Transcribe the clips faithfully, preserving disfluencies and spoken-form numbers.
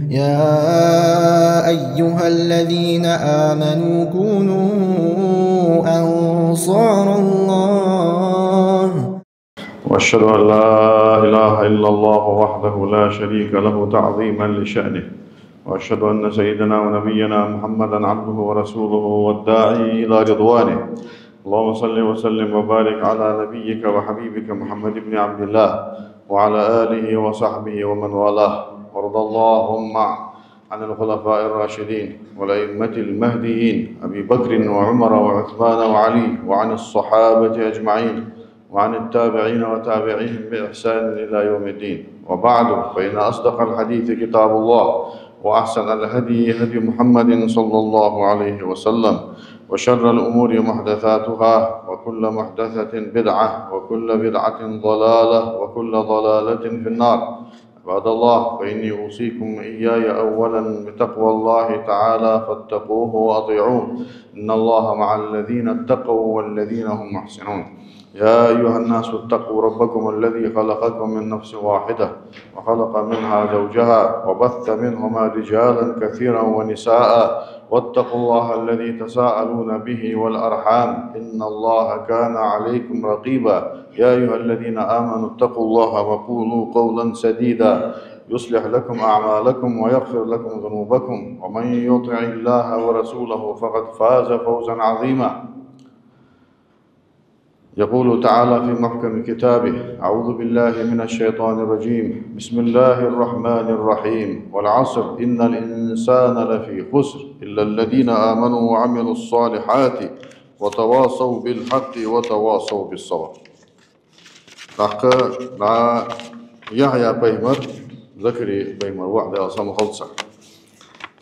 يا أيها الذين آمنوا كونوا أنصار الله. وأشهد أن لا إله إلا الله وحده لا شريك له تعظيما لشأنه، وأشهد أن سيدنا ونبينا محمدا عبده ورسوله والداعي إلى رضوانه. اللهم صل وسلم وبارك على نبيك وحبيبك محمد بن عبد الله وعلى آله وصحبه ومن والاه، وارض اللهم عن الخلفاء الراشدين والأئمة المهديين أبي بكر وعمر وعثمان وعلي، وعن الصحابة أجمعين، وعن التابعين وتابعيهم بإحسان إلى يوم الدين. وبعد، فإن أصدق الحديث كتاب الله، وأحسن الهدي هدي محمد صلى الله عليه وسلم، وشر الأمور محدثاتها، وكل محدثة بدعة، وكل بدعة ضلالة، وكل ضلالة في النار. عباد الله، فإني أوصيكم وإياي أولا بتقوى الله تعالى، فاتقوه وأطيعوه، إن الله مع الذين اتقوا والذين هم محسنون. يا أيها الناس اتقوا ربكم الذي خلقكم من نفس واحدة وخلق منها زوجها وبث منهما رجالا كثيرا ونساء، واتقوا الله الذي تساءلون به والأرحام، إن الله كان عليكم رقيبا. يا أيها الذين آمنوا اتقوا الله وقولوا قولا سديدا يصلح لكم أعمالكم ويغفر لكم ذنوبكم، ومن يطع الله ورسوله فقد فاز فوزا عظيما. يقول تعالى في محكم كتابه: أعوذ بالله من الشيطان الرجيم. بسم الله الرحمن الرحيم. والعصر، إن الإنسان لفي خسر، إلا الذين آمنوا وعملوا الصالحات وتواصوا بالحق وتواصوا بالصبر. ТӀаккха дӀа Яхья пайхамар, Закария пайхамар воӀ, Даьла салам хилда цунна.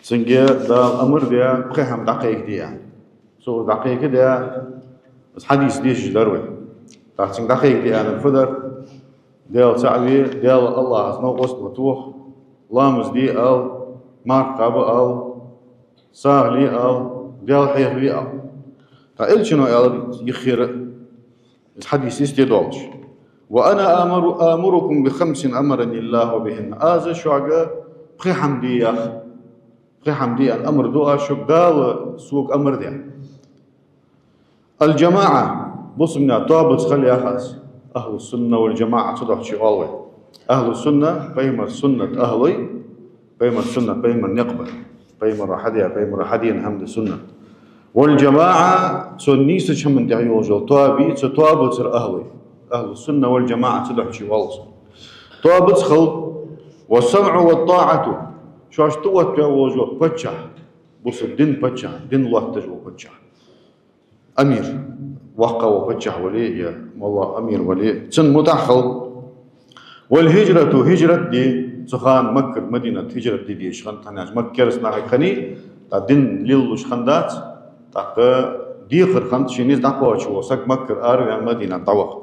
Цунга Дала амар даьд пхи хӀама дӀакхайкаде аьнна. Цо дӀакхайкадаь, из хьадис дешаш дар вай. ТӀаккха цунга дӀакхайкаде аьннар фу дар? Даьла цаӀ ве, Даьла АллахӀаца новкъост ма тоха, ламаз де ала, марха кхаба ала, сагӀа ле ала, Даьла хьехаве ала. ТӀаккха Элчано аьлар йиххера, из хьадис йисте долаш: «وأنا آمر، آمركم بخمس أمرني الله بهن». Аз шуга пхи хӀама де ях, пхи хӀама де аьнна амар ду аз шуга, Дала сога амар даьд. «الجماعة», бусалба наьха тоабаца хила ях аз. Ахьлу-сунна валь-джамаӀа цудухьа чуоал вай. Ахьлу-сунна, пайхамара суннат ахьлой, пайхамара суннат, пайхамара никъ ба. Пайхамара хьадаь, пайхамара хьадена хӀама да суннат. «والجماعة», цу нийсача хӀаман тӀа йолаш йола тоаба, цу тоабацара ахьлой. Ахьлу-сунна валь-джамаӀа цудухьа чуоал цох. Тоабаца хила. «والسمع والطاعة», шоашта тӀаоттаваь волаш вола паччахь, бусалба дина паччахь, ди лоаттадеш вола паччахь. Амир, воккха вола паччахь вале е моллагӀа амир вале, цунна мутӀахьа хила. «والهجرة», хӀижрат де, цу хана Маккара Мадината хӀижрат де дезаш хиннад, хӀана аьлча Макка кераста нахага хиннай, тӀаккха ди лелалуш хиннадац, тӀаккха декхар хиннад ший низ дӀакхоачаш вола саг Маккара араваьнна Мадината дӀаваха.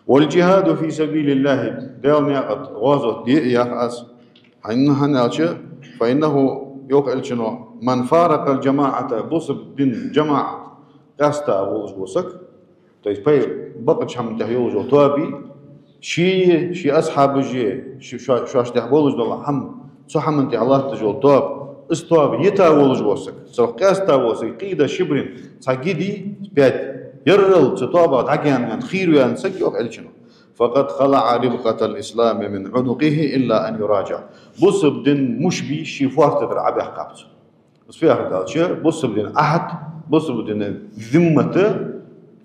«والجهاد في سبيل الله», Даьла наькъа тӀа гӀазот де а ях аз. ХӀана, хӀана аьлча, «فإنه», йоах Элчано, «من فارق الجماعة», бусалба дина джамаӀат къаьста волаш вола саг, то есть пай бакъача хӀаман тӀа йолаш йола тоаба, ший, ший асхьабаши, ши-, шо-, шоашта тӀа болаш дола хӀама, цу хӀаман тӀа латташ йола тоаба, из тоаба йита волаш вола саг, цох къаьста вола саг, قيد شبر, цхьа ги дий, пять, ерригал цу тоабах дӀагаьна ваьнна, хийра ваьнна саг, йоах Элчано, «فقد خلع ربقة الإسلام من عنقه إلا أن يراجع». Бусалба дина муш бий ший фоарта тӀара Ӏобаьккхаб цо. Из фу яхар да аьлча, бусалба дина Ӏахьд, бусалба дина зиммат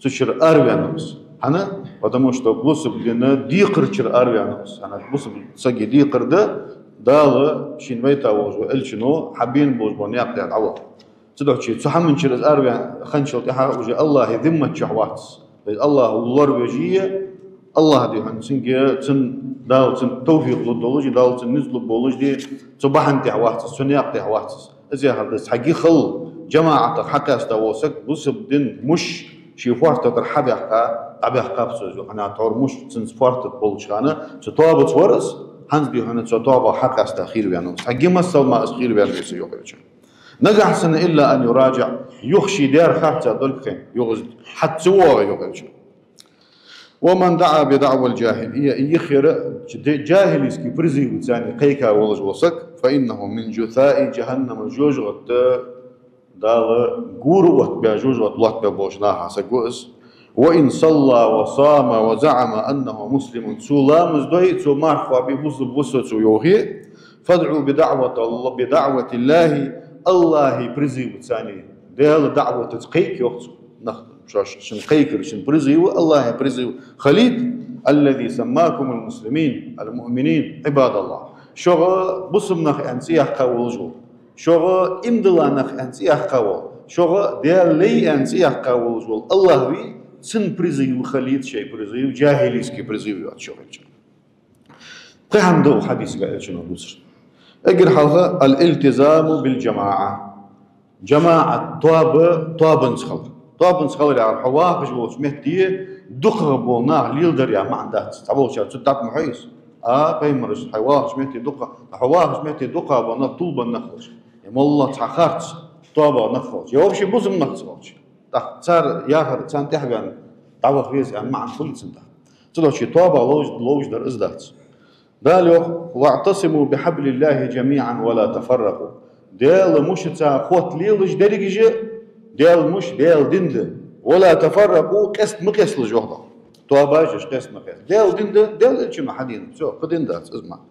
цу чура араваьннав из. ХӀана? Потому что бусалба дина декхар чура араваьннав из. ХӀана? Бусалба сага декхар да, Дала шийна вайта волаш вола Элчано хьабена болаш бола наькъа тӀа дӀаваха. Цудухьа цу хӀаман чура из араваьнна хинначул тӀехьагӀа уже АллахӀа зиммат чу вац из. То есть АллахӀ лоравеш а, АллахӀ, дий хьона, цунга, цунна, Дала цунна товфикъ лургдолаш а, Дала цунна низ лургболаш а, цу бахьан тӀа вац из, цу наькъа тӀа вац из. Из яхар да, цхьа ги хила, джамаӀатах хьакъаьста вола саг, бусалба дина муш ший фоарта тӀара хьабаьккха, дӀабаьккхаб цо из, хӀана аьлча тхьовра муш цунца фоарта тӀа болча хана цу тоабаца вар из, хӀанз, дий хьона, цу тоабах хьакъаьста хийра ваьннав из. Цхьа ги масал мара из хийра ваьннавац, йоах Элчано. Нагахь санна, «إلا أن يراجع», юха ший даьра харцахьа долга хинна, юха из хьа ца воагӀе, йоах Элчано. ومن دعا بدعوى الجاهلية, и йиххьера джа-, джахилийски призываца кхайка волаш вола саг, فإنه من جثاء جهنم, жожагӀата Дала гора оттабаь, жожагӀате лоаттабаь болча наха саг ва из. وإن صلى وصام وزعم أنه مسلم, цо ламаз дой, цо марха кхоабе, бусалба ва со, цо йоахе, فادعوا بدعوة الله, بدعوة الله, АллахӀа призываца, Даьла даӀватаца кхайка, йоах цо. Нах, шоаш шун кхайкар, шун призыв, АллахӀа призыв хилийта, الذي سماكم المسلمين المؤمنين عباد الله. ШугӀа бусалба нах аьнна цӀи яьккха волаш вола, шугӀа иман дола нах аьнна цӀи яьккха вола, шугӀа Даьла лай аьнна цӀи яьккха волаш вола АллахӀ ва, цун призыв хилийта шоай призыв, джахилийски призыв йоацаш шугӀа хилча. Кхы хӀама да укх хьадисага Элчано дувцар. Эггара хьалха الالتزام بالجماعة. ЖамаӀат, тоаба, тоабанца хилар. Тоабанца хилар яхар, хьо вахаш волча метте дукхагӀа бола нах леладар яха маӀан дац. Цхьаболчар цу тӀа ма хьо из. А, пайхамараш, хьо вахаш метте дукха-, хьо вахаш метте дукхагӀа бола нах, тулбан нах хилча, е моллагӀа цхьа харц тоабагӀа нах хилча, е вообще бусалба нах ца хилча. ТӀаккха цар яхар, царна тӀехьа ваьнна дӀаваха веза аьнна маӀан хул цун тӀаккха. Цудухьа тоабагӀа ловш, ловш дар из дац. Дала йоах: واعتصموا بحبل الله جميعا ولا تفرقوا. Даьла мушаца хотта лелаш дерригаш а, Даьла муш, Даьла дин да. ولا تفرقوا, къаста ма къесталаш, йоах Дала. Тоабаш еш къаста ма къеста. Даьла дин да, Даьла Элчано хьадена. Всё, кхы дин дац из мара.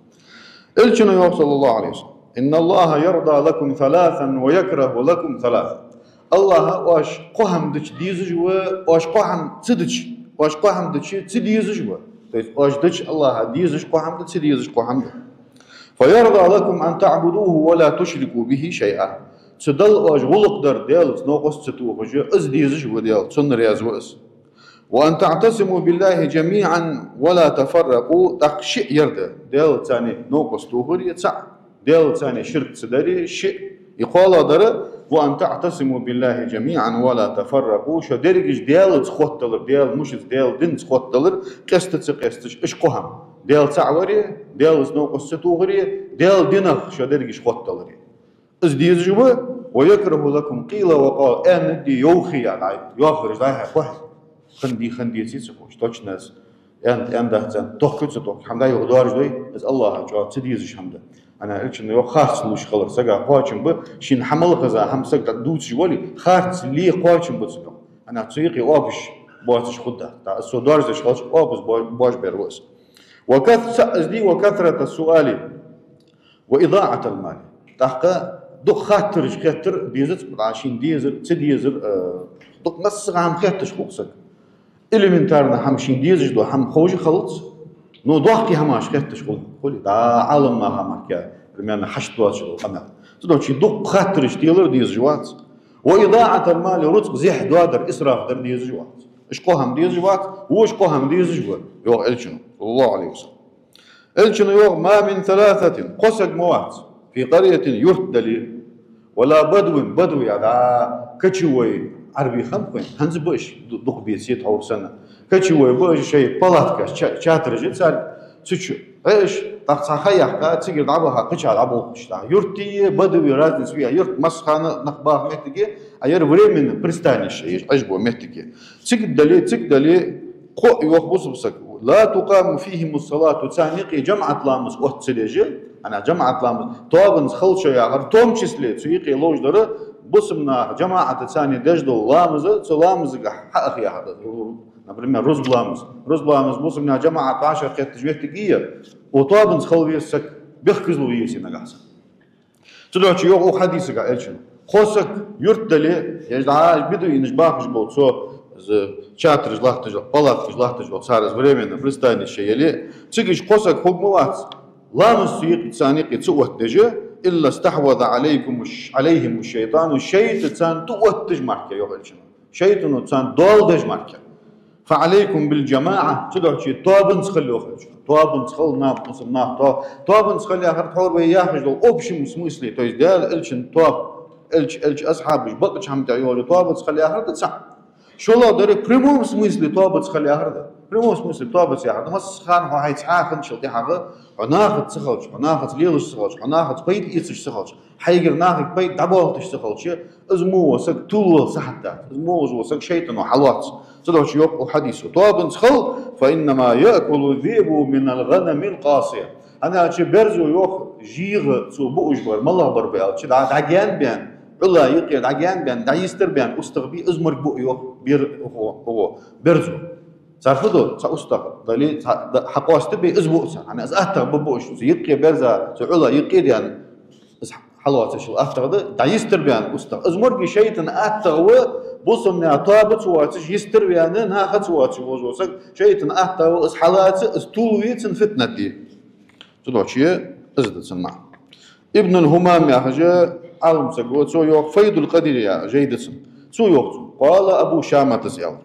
Элчано йоах, صلى الله عليه وسلم: إن الله يرضى لكم ثلاثا ويكره لكم ثلاثا. АллахӀа оаш кхо хӀама дича дезаш ва, оаш кхо хӀама ца дича, оаш кхо хӀама дича ца дезаш ва. То есть оаш дича АллахӀа дезаш кхо хӀама да, ца дезаш кхо хӀама да. فيرضى لكم أن تعبدوه ولا تشركوا به شيئا. Цу Далла оаш гӀулакх дар, Даьлаца новкъост ца тохаш, из дезаш ва Даьла, цунна раьза ва из. وأن تعتصموا بالله جميعا ولا تفرقوا, тӀаккха шиъ яр да: Даьлаца новкъост тохари цаӀ, Даьлаца ширк ца дари шиъ. И кхоалагӀдар: وأن تعتصموا بالله جميعا ولا تفرقوا, шо дерригаш Даьлаца хоттадалар, Даьла мушаца, Даьла динца хоттадалар, къаста ца къесташ, уж кхо хӀама. Даьла цаӀ вари, Даьлаца новкъост ца тохари, Даьла динах шо дерригаш хоттадалари. Из дезаш ва. ويكره لكم القيل والقال, аьннад, йоах, яхар, йоахараш дӀа-хьа кхухь. Хиннад, хиннад, ца ховш, точно из аьннад, аьннадац аьнна, тохкаш, ца тохкаш, хӀама да, юха доаржадой, из АллахӀа чӀоагӀа ца дезаш хӀама да. ХӀана аьлча, йоах, харц луш хилар сага кхоачам ба, шийна хьа мел хеза хӀама сага дувцаш вале, харц ле кхоачам ба цунна. ХӀана, цу юкъе оапаш боацаш хургдац. ТӀаккха из цо доаржадеш хилча, оапаш бо-, боаржабер ва из. وكث-, цаӀ из да, وكثرة السؤال وإضاعة المال. ТӀаккха дукха хаттараш хеттар дезац, шийна дезар, ца дезар, э, дукха массагӀа хӀама хетташ хул саг. Элементарно хӀама, шийна дезаш дола хӀама ховш а хилац, но доккхий хӀамаш хетташ хул, хуле, дӀа Ӏалам наха мара, примерно, хьашт доацаш дола къамаьл. Цудухьа дукха хаттараш телар дезаш вац. وإضاعة المال, рузкъа зехьа доадар, исраф дар дезаш вац. Уж кхо хӀама дезаш вац, вож кхо хӀама дезаш ва, йоах Элчано, صلى الله عليه وسلم. Элчано йоах: ما من ثلاثة, кхо саг ма вац, في قرية, юрт дале, ولا بدو, бадув яхар кочевой Ӏарбий хам хой, хӀанз ба уж, ду-, дукха беце тхьовра санна. Кочевой ба уж, шоай палаткаш, ча-, чатараш я цар, цу чу Ӏеш, тӀаккха цхьа ха яьккха, цигара дӀабаха, кхычахьа дӀаболхаш. ТӀаккха юртеи бадуви разница вий, юрт массахана нах баха моттиге, а ер временное пристанище, Ӏеш бола моттиг я. Цига дале, цига дале, кхо, йоах, бусалба саг: لا تقام فيهم الصلاة, царна юкъе жамаӀат ламаз отта ца деш, хӀана, жамаӀат ламаз, тоабанца хилча яхар, в том числе, цу юкъе ловш дар, бусалба наха жамаӀатаца деш дола ламаз, цу ламазага хьааха яхар да. Например, рузба ламаз. Рузба ламаз бусалба наьха жамаӀат вӀашагӀкхеттача моттиге я, укх тоабанца хила веза саг, бехказло еце нагахьа санна. Цудухьа йоах укх хьадисага Элчано: кхо саг юрт дале, е дӀа бедуинаш бахаш бола цо, из чатараш латташ йола, палаткаш латташ йола, цар из временное пристанище яле, цига уж кхо саг хург ма вац, ламаз цу юкъе, царна юкъе ца оттадеш, إلا استحوذ عليكم الش-, عليهم الشيطان, шайтӀа царна тӀаоттадеш мара, йоах Элчано. ШайтӀано царна доал деш мара. فعليكم بالجماعة, цудухьа тоабанца хила, йоах Элчано. Тоабанца хила, нах, бусалба нах, то-, тоабанца хила яхар тхьовра вай яхаш дола в общем смысле, то есть Даьла Элчан тоаба, Элча, Элча асхьабаш бакъча хӀама тӀа йолча тоабанца хила яхар да цаӀ. ШоллагӀдар в прямом смысле тоабанца хила яхар да. Прямом смысле тоба ца яхар да, массахана хьо хьайца хьахинначул тӀехьагӀа, хьо нахаца ца хилча, хьо нахаца лелаш ца хилча, хьо нахаца пайда эцаш ца хилча, хьайгара нахага пайда дӀабоалийташ ца хилча, из мо вола саг тилвала сахьат дац, из мо вола саг шайтӀано хьалоац. Цудухьа йоах укх хьадисо: тобанца хила, فإنما يأكل الذئب من الغنم القاصية. ХӀана аьлча берзо йоах, жийгӀа цо буаш бар, малагӀа бар ба аьлча, дӀа-, дӀагаьнабаьнна, Ӏула юкъе дӀагаьнабаьнна, дӀайистарбаьнна устагӀа бий, из морг бу йоах бер-, укхо, укхо, берзо. Цар фу ду, цхьа устагӀа дале, цхьа да-, хьакъоастабе, из бу цар. ХӀана из аттагӀа ба буаш, цу юкъе берза, цу Ӏула юкъе даьнна, из хьалоацаш йола аттагӀа да, дӀайистарбаьнна устагӀа. Из морг шайтӀан аттагӀа ва, бусалба наьха тоба ца воацаш, йистарваьнна, наха ца воацаш волаш вола саг, шайтӀан аттагӀа ва, из хьалаца, из тилве, цунна фитнат де. Цудухьа из да цун маӀан. Ибн аль-Хумам яхаш Ӏалам саг ва, цо йоах, Файдул Къадир яха жай да цун. Цо йоах цо: قال أبو شامة, аьлар.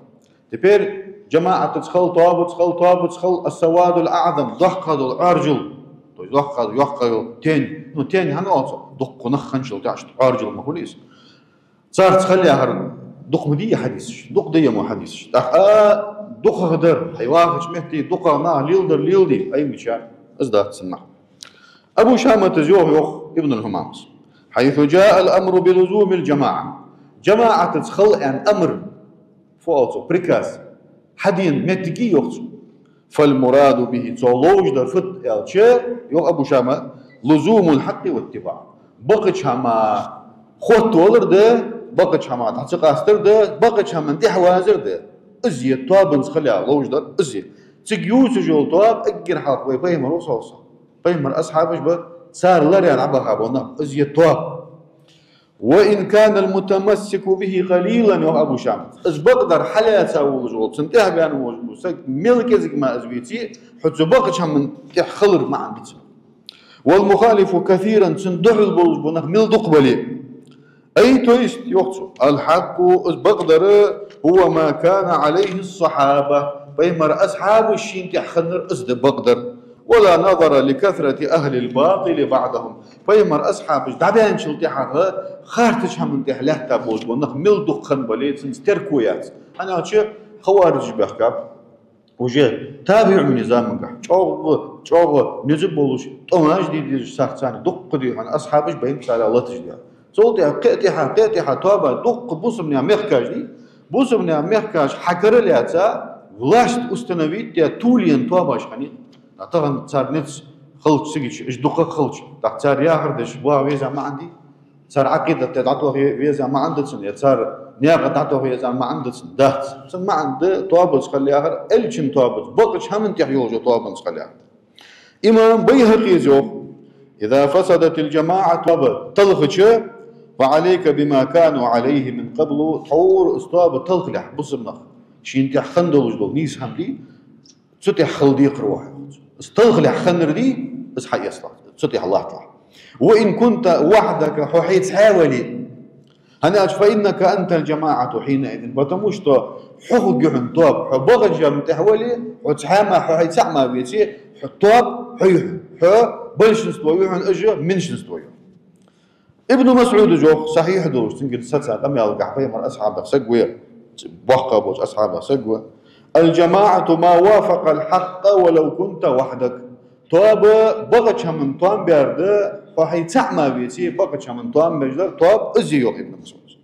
Теперь жамаӀатаца хила, тобаца хила, тобаца хила, السواد الأعظم, доккха дола Ӏоаржал. То есть доккха, йоккха йола тень. Ну, тень хӀана оал цох? Дукха нах хинначул тӀехьагӀа Ӏоаржал ма хулий из. Царца хила яхар дукха ма дий хьадисаш, дукха да ер мо хьадисаш. ТӀаккха дукхагӀа дар, хьай вахача метте дукхагӀа наха леладар леладе, ай мича, из дац цун маӀан. Абу Шамата йоах, йоах Ибн аль-Хумамас: حيث جاء الأمر بلزوم الجماعة. ЖамаӀатаца хила аьнна амр, фу оал цох, приказ, хьадена моттиг я, йоах цо. فالمراد به, цо ловш дар фуд аьлча, йоах Абу Шама, لزوم الحق واتباعه. Бакъача хӀаман хоттавалар да, бакъача хӀаман дӀа ца къастар да, бакъача хӀаман тӀехьавазар да. Из я тобанца хила ловш дар, из я. Цига ювцаш йола тоба эггара хьалха вай пайхамар ва, саллаллахӀу Ӏалайхи ва саллам. Пайхамара асхьабаш ба, цар ларъяь дӀабаха бола нах, из я тоба. وإن كان المتمسك به قليلا, йоах Абу Шамата. Из бакъдар хьалаьца волаш вола, цунна тӀехьабаьнна волаш вола саг мел кӀезига мара из веце, хьо цу бакъача хӀаман тӀехь хилар маӀан да цун. والمخالف كثيرا, цунна духьал болаш бола нах мел дукха бале. أي, то есть, йоах цо, الحق, из бакъдар, هو ما كان عليه الصحابة, пайхамара асхьабаш шийна тӀехь хиннар из да бакъдар. ولا نظر لكثرة أهل الباطل بعدهم. Пайхамара асхьабаш дӀабаьнначул тӀехьагӀа харцача хӀаман тӀехь лаьтта болаш бола нах мел дукха хинна бале, цунца терко яц. ХӀана аьлча хаварижаш баьхкаб. Уже табиӀуний замангахь чӀоагӀа, чӀоагӀа низ болаш, тӀом деш дезаш саг царна дукха дий хьона, асхьабаш байна царех латаш дий. Цул тӀехьа, кхы а тӀехьа, кхы а тӀехьа тоба дукха бусалба наьха мехкаш дий. Бусалба наьха мехкаш хьакара лаьца, власть установить де туллена тобаш хиннай. А тахан цар низ хилча, цигача, уж дукха хилча, тӀаккха цар яхар деш боагӀа веза маӀан дий? Цар Ӏакъидат дӀатоха веза маӀан да цун, е цар наькъа дӀатоха веза маӀан да цун? Дац. Цун маӀан да тобаца хила яхар, элчан тобаца, бакъача хӀаман тӀехь йолча тобанца хила яхар. Имам Байхьакъис йоах: إذا فسدت الجماعة, тоба талхача, فعليك بما كانوا عليه من قبل, тхьовра из тоба талхалехь, бусалба нах шийна тӀехь хинна долаш дола нийса хӀама дий, цу тӀехь хила декхар ва хьо. Из талхалехь хиннар дий, из хьаэцалахь, цу тӀехь латталахь. وإن كنت وحدك, хьо хьо цхьаь вале. ХӀана аьлча, فإنك أنت الجماعة حينئذ, потому что хьо хургья хьона тоба, хьо бакъача хӀаман тӀехь вале, хьо цхьаь ма, хьо хьо цхьаь ма веце, хьо тоба хьо я хьона, хьо большинство я хьона, уж меньшинство я. Ибн МасӀуда йоах, сахьихь долаш, цунгара саца къамаьл деш пайхамара асхьабех саг ва ер, боккхагӀа болча асхьабех саг ва: الجماعة ما وافق الحق ولو كنت وحدك. Тоба бакъача хӀаман тоам бер да, хьо хьо цхьаь ма веце, бакъача хӀаман тоам беш дар тоба из я, йоах Ибн МасӀуда.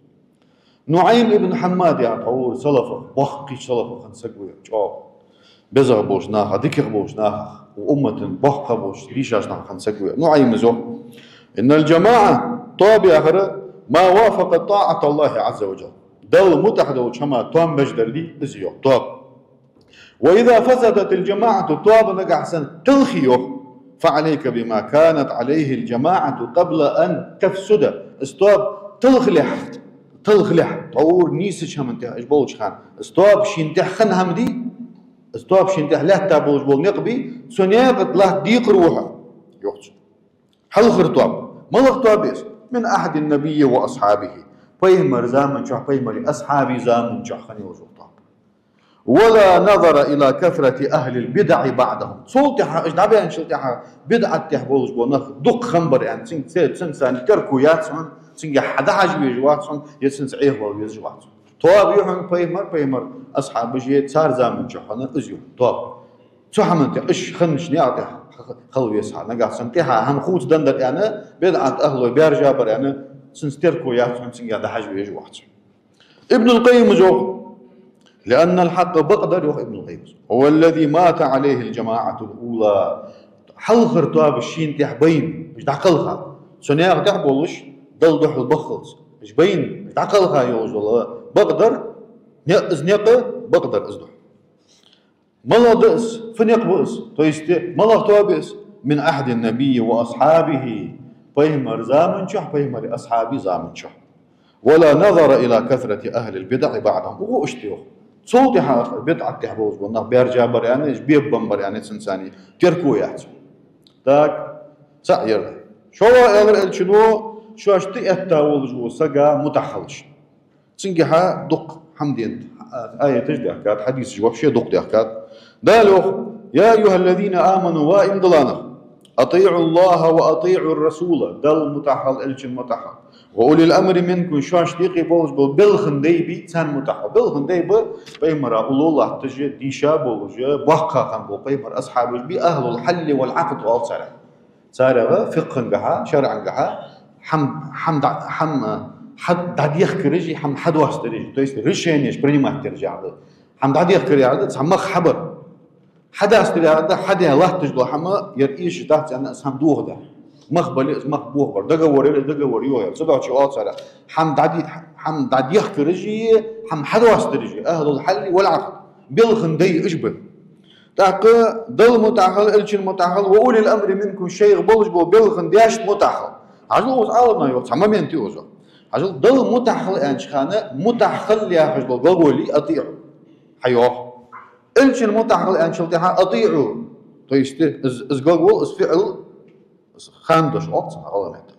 НуӀайм ибн Хьаммад яха тхьовра салафах, боккхийча салафах хинна саг ва ер, чӀоагӀа безагӀа болча нахах, дикагӀа болча нахах, укх уммата боккхагӀа болча дийшача нахах хинна саг ва ер. НуӀайма йоах: إن الجماعة, тоба яхар, ما وافقت طاعة الله عز وجل. Далла мутӀахь долча хӀаман тоам беш дар дий, из я, йоах, тоба. وإذا فسدت الجماعة, тоба нагахьа санна талхе, йоах, فعليك بما كانت عليه الجماعة قبل أن تفسد. Из тоба талхалехь, талхалехь, тхьовра нийсача хӀаман тӀехь уж болча хана, из тоба шийна тӀехь хинна хӀама дий, из тоба шийна тӀехь лаьтта болаш бола никъ бий, цу наькъа тӀа латта декхар ва хьо, йоах цо. Хьалхара тоба. МалагӀа тоба я из? من عهد النبي وأصحابه. Пайхамара заман чухь, пайхамара асхьабий заман чухь хинна йолаш йола тоба. ولا نظر إلى كثرة أهل البدع بعدهم. Цул тӀехьа, уж дӀабаьнначул тӀехьа, бидӀат тӀехь болаш бола нах дукха хиннабар аьнна, цунга, цунца терко яц хьона, цунга хьадӀахьажа везаш вац хьона, е цунца Ӏехавала везаш вац хьона. Тоба я хьона пайхамар, пайхамара асхьабаш а цар заман чухь хиннар из я хьона тоба. Цу хӀаман тӀа, уж хиннача наькъа тӀа хила веза хьо. Нагахьа санна тӀехьа хӀама хувцаденна дар аьнна, бидӀат ахӀлой баьржа бар аьнна, цунца терко яц хьона, цунга дӀахьажа везаш вац хьо. Ибн аль-Къаййима йоах: «لأن الحق», бакъдар, йоах Ибн аль-Къаййима, «هو الذي مات عليه الجماعة الأولى». Хьалхара тоба шийна тӀехьа байна, уж дӀакхелха. Цу наькъа тӀа болаш, Далла духьал баххалца, уж байна, уж дӀакхелха йолаш дола бакъдар, не-, из никъ, бакъдар из духьал. МалагӀа да из, фу никъ ба из, то есть малагӀа тоба я из? «من عهد النبي وأصحابه», пайхамара заман чухь, пайхамара асхьабий заман чухь. «ولا نظر إلى كثرة أهل البدع بعدهم». Укхо иштта йоах. Цул тӀехьа бидӀат тӀа болаш бола нах баьржа бар аьнна, уж бебан бар аьнна, цунца царна терко яц. Так, цаӀ яр. ШоллагӀа аьлар Элчано, шоашта тӀаэтта волаш вола саг мутӀахьал волаш. Цунгахьа дукха хӀама денад, аяташ даьхкад, хьадисаш вообще дукха даьхкад. Дала йоах: «يا أيها الذين آمنوا», ва иман дилла нах, «أطيعوا الله وأطيعوا الرسول», Далла мутӀахьал, Элчана мутӀахьал. «وأولي الأمر منكم», шоашта юкъе болаш бола белхан дай ба, царна мутӀахьал. Белхан дай ба пайхамара уллув латташ, дийша болаш, боккха хинна бола пайхамара асхьабаш ба, «أهل الحل والعقد» оал царех. Царех фикъхӀангахьа, шарӀангахьа хӀама, хӀама дӀа-, хӀама хьа-, дӀадехкараш а, хӀама хьадоастараш а, то есть решенеш принимать дераш яхар да. ХӀама дӀадехкар яхар да, цхьа мах хьабар. Хьадастар яхар да, хьадаь латташ дола хӀама, ер эшаш дац аьнна, из хӀама дохадар. Мах бале, из мах бохабар. Договор яле, из договор йохаяр. Цудухьа оал царех хӀама дӀаде-, хӀама дӀадехкараш а, хӀама хьадоастараш а, «أهل الحل والعقد». Белхан дай уж ба. ТӀаккха Далла мутӀахьал, Элчана мутӀахьал, «وأولي الأمر منكم», шоайх болаш бола белхан даьшта мутӀахьал. Хьажал, укхаза Ӏаламнаха йоах, цхьа момент я укхаза. Хьажал, Далла мутӀахьал аьннача хана мутӀахьал яхаш дола глагол я «أطيعوا». Хьайоах. Элчана мутӀахьал аьнначул тӀехьа «أطيعوا». То есть из, из глагол, из фиӀл, хандош оал цунах гӀалгӀай меттала.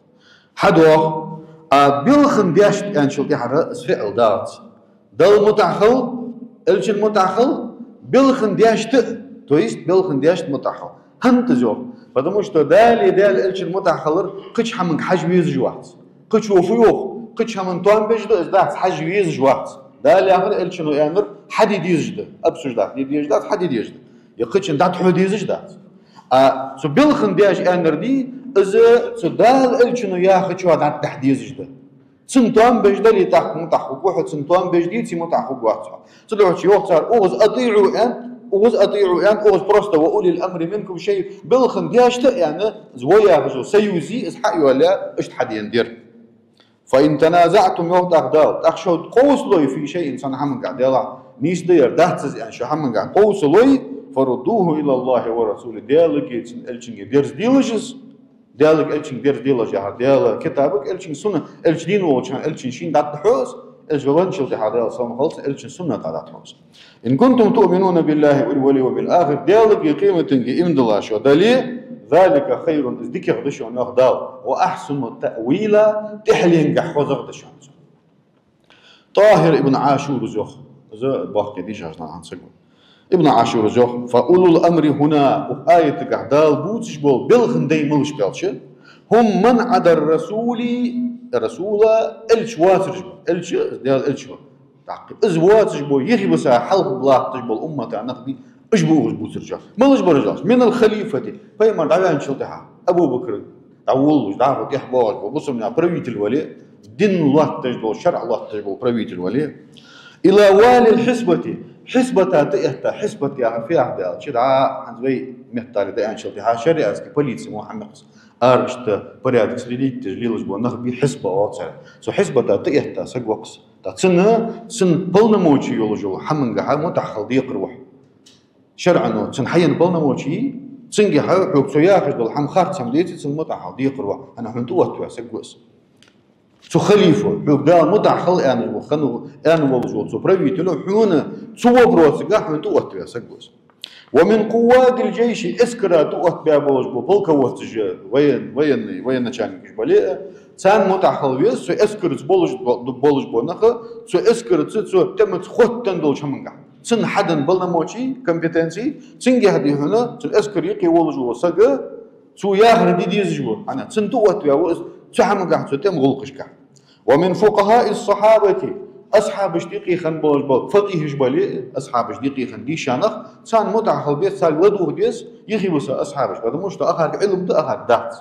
Хьадоах, а белхан даьшта аьнначул тӀехьара из фиӀл дац. Далла мутӀахьал, Элчана мутӀахьал, белхан даьшта, то есть белхан даьшта мутӀахьал. ХӀана да из йоах? Потому что Дала, Даьла Элчана мутӀахьал вар кхыча хӀаманга хьажа везаш вац. Кхычо фу йоах, кхыча хӀаман тоам беш да из, дац, хьажа везаш вац. Дала яхар, Элчано аьннар хьаде дезаш да. Обсуждать де дезаш дац, хьаде дезаш да. Е кхычунна дӀатӀахьо дезаш дац. А цу белхан даьша аьннар да, из цу Дала, Элчано яхачоа дӀатӀадахьа дезаш да. Цун тоам беш дале, тӀаккха мутӀахьа хургва хьо, цун тоам беш деце, мутӀахьа хургвац хьо. Цудухьа йоах цар, укхаза «أطيعوا» аьнна, укхаза «أطيعوا» аьнна, укхаза просто «وأولي الأمر منكم» шоай белхан даьшта аьнна, из ва яхаш йола союз я, из хьа а йоалаяь, иштта хьадена дар. «فإن تنازعتم», йоах тӀаккха Дала, тӀаккха шо кховсалой, «في شيء», цхьан хӀамангахьа, Даьлах нийса да ер, дац из аьнна, шо хӀамангахьа кховсалой, «فردوه إلى الله والرسول», Даьлагеи цун Элчангеи дерзаделаш из, Даьлагеи Элчангеи дерзаделаш яхар, Даьла китабага, Элчан сунна, Элча дийна волча хана Элчан шийна дӀатӀахьо из, Элча венначул тӀехьа, Даьла салам хилда цунна, Элчан суннатага дӀатӀахьо из. «إن كنتم تؤمنون بالله واليوم الآخر», Даьлагеи къематденга иман дилла шо дале, «ذلك خير», из дикагӀа да шоана, йоах Дала, «وأحسن تأويلا», тӀехьленгахьа хозагӀа да шоана. ТӀахӀир ибн Ӏашура из йоах, из боккхий дийша нах хинна саг ва. Ибн Ӏашура из йоах: «فأولو الأمر هنا», укх аятагахьа Дала бувцаш бола белхан дай малаш ба аьлча, «هم من عدا الرسول», Расула, Элча воацараш ба, Элча, Даьла Элча ва. ТӀаккха из воацаш бола, юхебиса хьалха латташ бола уммата нах ба, уж ба укхаза бувцараш. Малаш бараш аьлча: «من الخليفة», пайхамар дӀаваьнначул тӀехьа Абу Бакр дӀаволалуш, дӀахо тӀехьабоагӀаш бола бусалба наьха правитель вале, дин лоаттадеш дола, шарӀ лоаттадеш бола правитель вале, «إلى والي الحسبة», хьисбата тӀаэтта, хьисбат яхар фу яхар да аьлча, дӀа хӀанз вай меттала дӀааьнначул тӀехьа шариатский полици мо хӀама я-кх из, ара иштта порядок следить деш лелаш бола нах ба, хьисба оал царех. Цу хьисбата тӀаэтта саг ва-кх из. ТӀаккха цунна, цун полномочи йолаш йола хӀамангахьа мутӀахьал декхар ва хьо. ШарӀо цунна хьаенна полномочи я, цунгахьа хьога цо яхаш дола хӀама харц хӀама деце, цунна мутӀахьал декхар ва хьо, хӀана, хьона тӀаоттаваь саг ва из. Цу халифо, хьога Дала мутӀахьал аьнна ва хьона, аьнна волаш вола цу правитело, хьона цу вопросагахьа хьона тӀаоттаваь саг ва из. «ومن قواد الجيش», эскара тӀаоттабаь болаш бола полководцаш, воен-, военный, военачальникаш бале а, царна мутӀахьал веза, цу эскарца болаш бо-, болаш бола нах, цу эскарца, цу тӀемаца хоттаденна долча хӀамангахьа. Цунна хьаденна полномочи, компетенци, цунгахьа да хьона, цу эскара юкъе волаш вола саг, цо яхар де дезаш ва, хӀана, цунна тӀаоттаваь ва из цу хӀамангахьа, цу тӀема гӀулакхашкахьа. «ومن فقهاء الصحابة», Асхьабашта юкъе хинна болаш бола факъихӀаш бале, асхьабашта юкъе хинна дийша нах, царна мутӀахьа хила беза, царга ладувгӀа деза, юхе виса асхьабаш, потому что ахарга Ӏилма да, ахарга дац.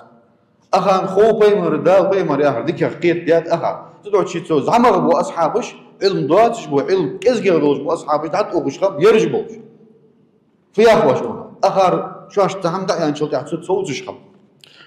Ахарна хов пайхамар, Дала пайхамар яхар дикагӀа кхетадаьд ахар. Цудухьа цу зӀамагӀа бола асхьабаш, Ӏилма доацаш бола, Ӏилма кӀезигагӀа долаш бола асхьабаш дӀатӀаухаш хиннаб ераш болаш. Фу йоах оаш цунах? Ахар шоашта цхьа хӀама дӀааьнначул тӀехьагӀа цу совцаш хиннаб.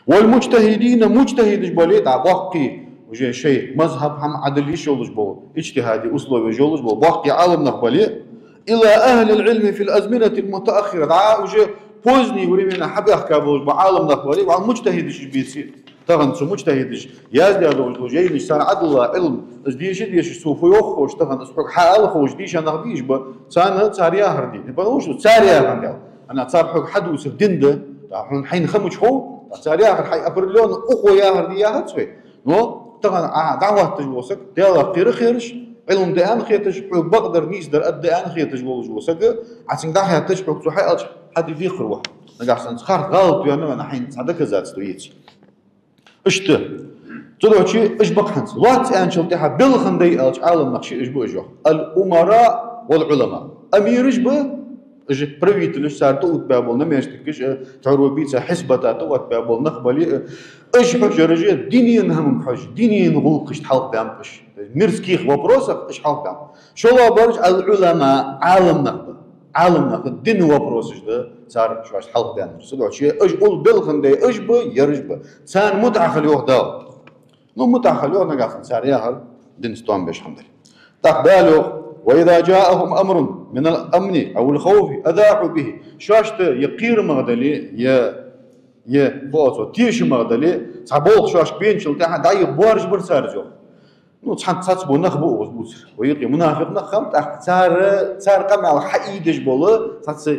والمجتهدين, муджтахӀидаш бале, дӀа боккхий, уже шоай мазхӀаб хӀама Ӏадал йиш йолаш бола, иджтихӀади условеш йолаш бола боккхий Ӏаламнах бале, إلى أهل العلم في الأزمنة المتأخرة, дӀа уже поздние времена хьабаьхка болаш бола Ӏаламнах бале, вал муджтахӀидаш уж беце. Тахан цу муджтахӀидаш яздаь долаш дола жайнаш, цар Ӏадал Ӏилма, из деша а дешаш, цо фу йоах ховш, тахан из хьога хьаала ховш дийша нах бе уж ба, царна цар яхар де. Не потому что цар яхар дел. Ана цар хьога хьадувцар дин да, тӀаккха хьона хьайна ха мича хов, тӀаккха цар яхар хьай определённо укхо яхар де яхац вай. Но тахан Ӏа дӀахьотташ вола саг, Далах кхера хеташ, Ӏилма да аьнна хеташ, хьога бакъдар, нийсдар аргда аьнна хеташ волаш вола саг, Ӏа цунга дӀахаьттача, хьога цо хьааьлча, хьа де декхар ва хьо. Нагахьа санна цхьа харц гӀалат вена вена хьайна цхьа доказательство еце. Иштта. Цудухьа уж ба-кх хӀанз. Лоацца аьнначул тӀехьагӀа белхан дай аьлча Ӏаламнах ши уж ба уж йоах. الأمراء والعلماء. Амираш ба, уж правительш, цар тӀаоттабаь бола наместникаш, э, тхьовра бийца хьисбата тӀаоттабаь бола нах бале, э, уж хьожараш динен хӀаманга хьожаш, динен гӀулакхашта хьалхабаьннаб уж. Мирских вопросах уж хьалхабаьннаб. ШоллагӀбараш العلماء, Ӏаламнах ба. Ӏаламнаха дина вопросаш да цар шоашта хьалхабаьннар. Цудухьа уж ул белхан дай уж ба, ераш ба. Царна мутӀахьа хила йоах Дала. Ну, мутӀахьа хила йоах, нагахьа санна цар яхар динца тоам беш хӀама дале. ТӀаккха Дала йоах: وإذا جاءهم أمر من الأمن أو الخوف أذاعوا به. Шоашта е кхерамах дале, е, е, фу оал цох, тешамах дале, цхьа болх шоашка беначул тӀехьагӀа дӀаюха боаржабир цар из йоах. Ну, цхьан цхьацца бола нах ба укхаза бувцар. Вай юкъе мунафикъ нах хиннаб, тӀаккха цар, цар къамаьл хьаийдеш бола, цхьацца,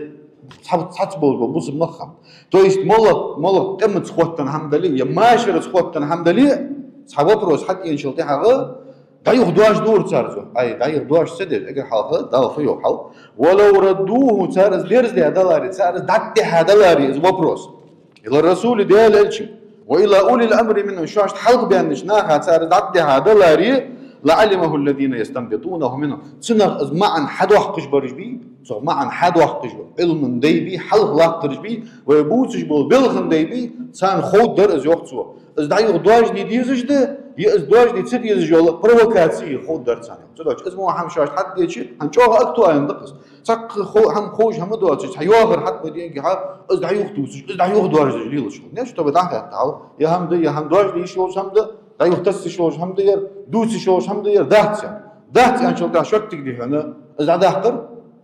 цхьа-, цхьацца болаш бола бусалба нах хиннаб. То есть моллагӀа, моллагӀа тӀемаца хоттаденна хӀама дале, е машараца хоттаденна хӀама дале, цхьа вопрос хьатӀаеначул тӀехьагӀа дӀаюха доаржадора цар из. Ай, дӀаюха доаржа ца деш, эггара хьалха Дала фу йоах хьал: ولو ردوه, цар из дерзадаь даларе, цар из дӀатӀадихьа даларе из вопрос. إلى الرسول, Даьла элчанга, وإلى أولي الأمر منهم, шоашта хьалхабаьннача наха цар из дӀатӀадихьа даларе, لعلمه الذين يستنبطونه منهم. Цунах из маӀан хьадоаккхаш бараш бий, цох маӀан хьадоаккхаш, Ӏилман дай бий, хьалхалаттараш бий, вай бувцаш бола белхан дай бий, царна ховргдар из йоах цо. Из дӀаюха доаржаде дезаш да, е из доаржаде ца дезаш йола провокаци ховргдар царна. Цудухьа из мо хӀама шоашта хьатӀадеча, хӀанз чӀоагӀа актуальни да-кх из. Цхьаккха хо-, хӀама ховш хӀама доацаш, цхьа йоагӀар хьатӀабе деанге хьа, из дӀаюха дувцаш, из дӀаюха доаржадеш лелаш хул. Не, чтобы дӀахаьтта хьал, е хӀама да, е хӀама доаржаде йиш йолаш хӀама да, дӀаюха тасса йиш йолаш хӀама да ер, дувца йиш йолаш хӀама да ер, дац ер. Дац аьнначул тӀехьагӀа шоттиг дий хьона, из дӀадаккхар,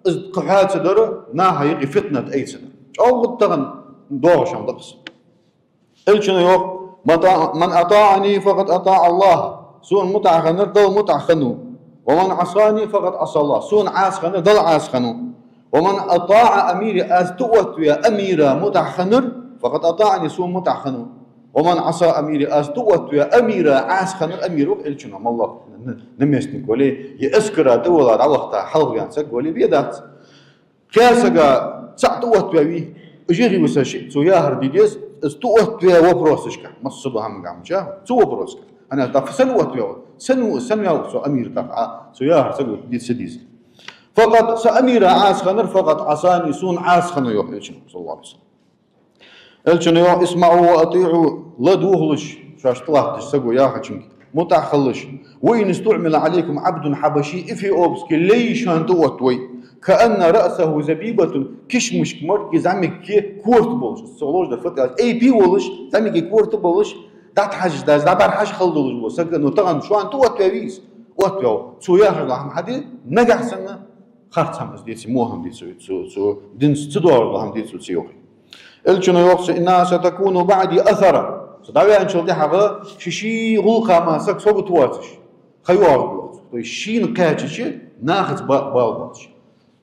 из кхы хьа ца дар, наха юкъе фитнат айцадар. ЧӀоагӀа тахан доагӀаш хӀама да-кх из. Элчано йоах: من أطاع-, من أطاعني فقد أطاع الله. Сона мутӀахьа хиннар Далла мутӀахьа хиннав. ومن عصاني فقد عصى الله. Сона Ӏаса хиннар Далла Ӏаса хиннав. ومن أطاع أميري, аз тӀаоттаваь амира мутӀахьа хиннар, فقد أطاعني, сона мутӀахьа хиннав. ومن عصى أميري, аз тӀаоттаваь амира Ӏаса хиннар, амир ва-кх Элчано, моллагӀа н-, наместник вале, е эскара тӀа вала дӀавахийта хьалхаваьнна саг вале, ве дац. Кхаь сага цаӀ тӀаоттаваь вий, уж юхе виса шиъ, цо яхар де деза, из тӀаоттаваь вопросашка, массадола хӀамага хӀамча, цу вопросашка. ХӀана аьлча, тӀаккха сенна оттаваь ва, сенна ва, сенна ваьв со амир тӀаккха, а, цо яхар ца гуш, де ца деза. فقد, са амира Ӏаса хиннар, فقد عصاني, сона Ӏаса хиннав, йоах Элчано, صلى الله عليه وسلم. Элчано йоах: اسمعوا وأطيعوا, ладувгӀалаш, шоашта тӀалаттача саго яхачунга мутӀахьа хилалаш. وإن استعمل عليكم عبد حبشي, эфиопски лай шоана тӀаоттавой, كأن رأسه زبيبة, кишмашка мара зӀамига корта болаш. Цо ловш дар фу да аьлча, эйпе волаш, зӀамига корта болаш, дӀатӀахьажаш, дӀабӀарахьажа хала долаш вола саг, но тахан шоана тӀаоттаваь вий из? Оттаваьв. Цо яхаш дола хӀама хьаде, нагахьа санна харц хӀама из деце, во хӀама деце, цу, цу динца ца доагӀаш дола хӀама деце цо, йоах. Элчано йоах цунга: إنها ستكون بعدي أثرة. Со дӀаваьнначул тӀехьагӀа ший-ший гӀулакха мара саг сагота воацаш, ха йоагӀаргйоах цо. То есть шийна кхаьчача нахаца ба-, бала боацаш.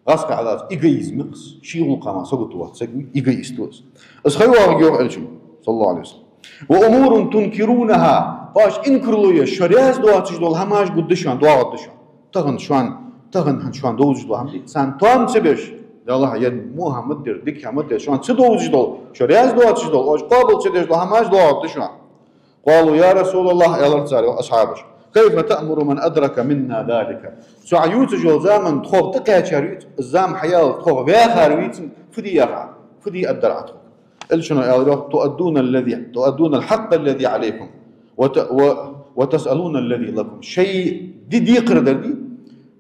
ГӀазкхий аьлча эгоизм я-кх из, ший гӀулакха мара сагота воаца саг эгоист ва из. Из ха йоагӀаргйоах Элчано, صلى الله عليه وسلم. وأمور تنكرونها, оаш инкарло еш, шо раьза доацаш дола хӀамаш гургда шоана, доагӀаргда шоана. Тахан шоана, тахан хӀанз шоана довзаш дола хӀама да, царна тоам ца беш, Даллахь, ер во хӀама да ер, дика хӀама да ер, шоана ца довзаш дола, шо раьза доацаш дола, оаш къоабал ца деш дола хӀамаш доагӀаргда шоана. قالوا يا رسول الله, аьлар цар, йоах, асхьабаша: كيف تأمر من أدرك منا ذلك؟ Цо Ӏа ювцаш йола заман тхох тӀакхаьчар вий, из зама хьаяьлча тхох ваьхар вий, фу де яхар, фу де аргдар Ӏа тхога? Элчано аьлар йоах: تؤدون الذي، تؤدون الحق الذي عليكم، وت-، و-، وتسألون الذي لكم. Шоай ди декхар дар дий,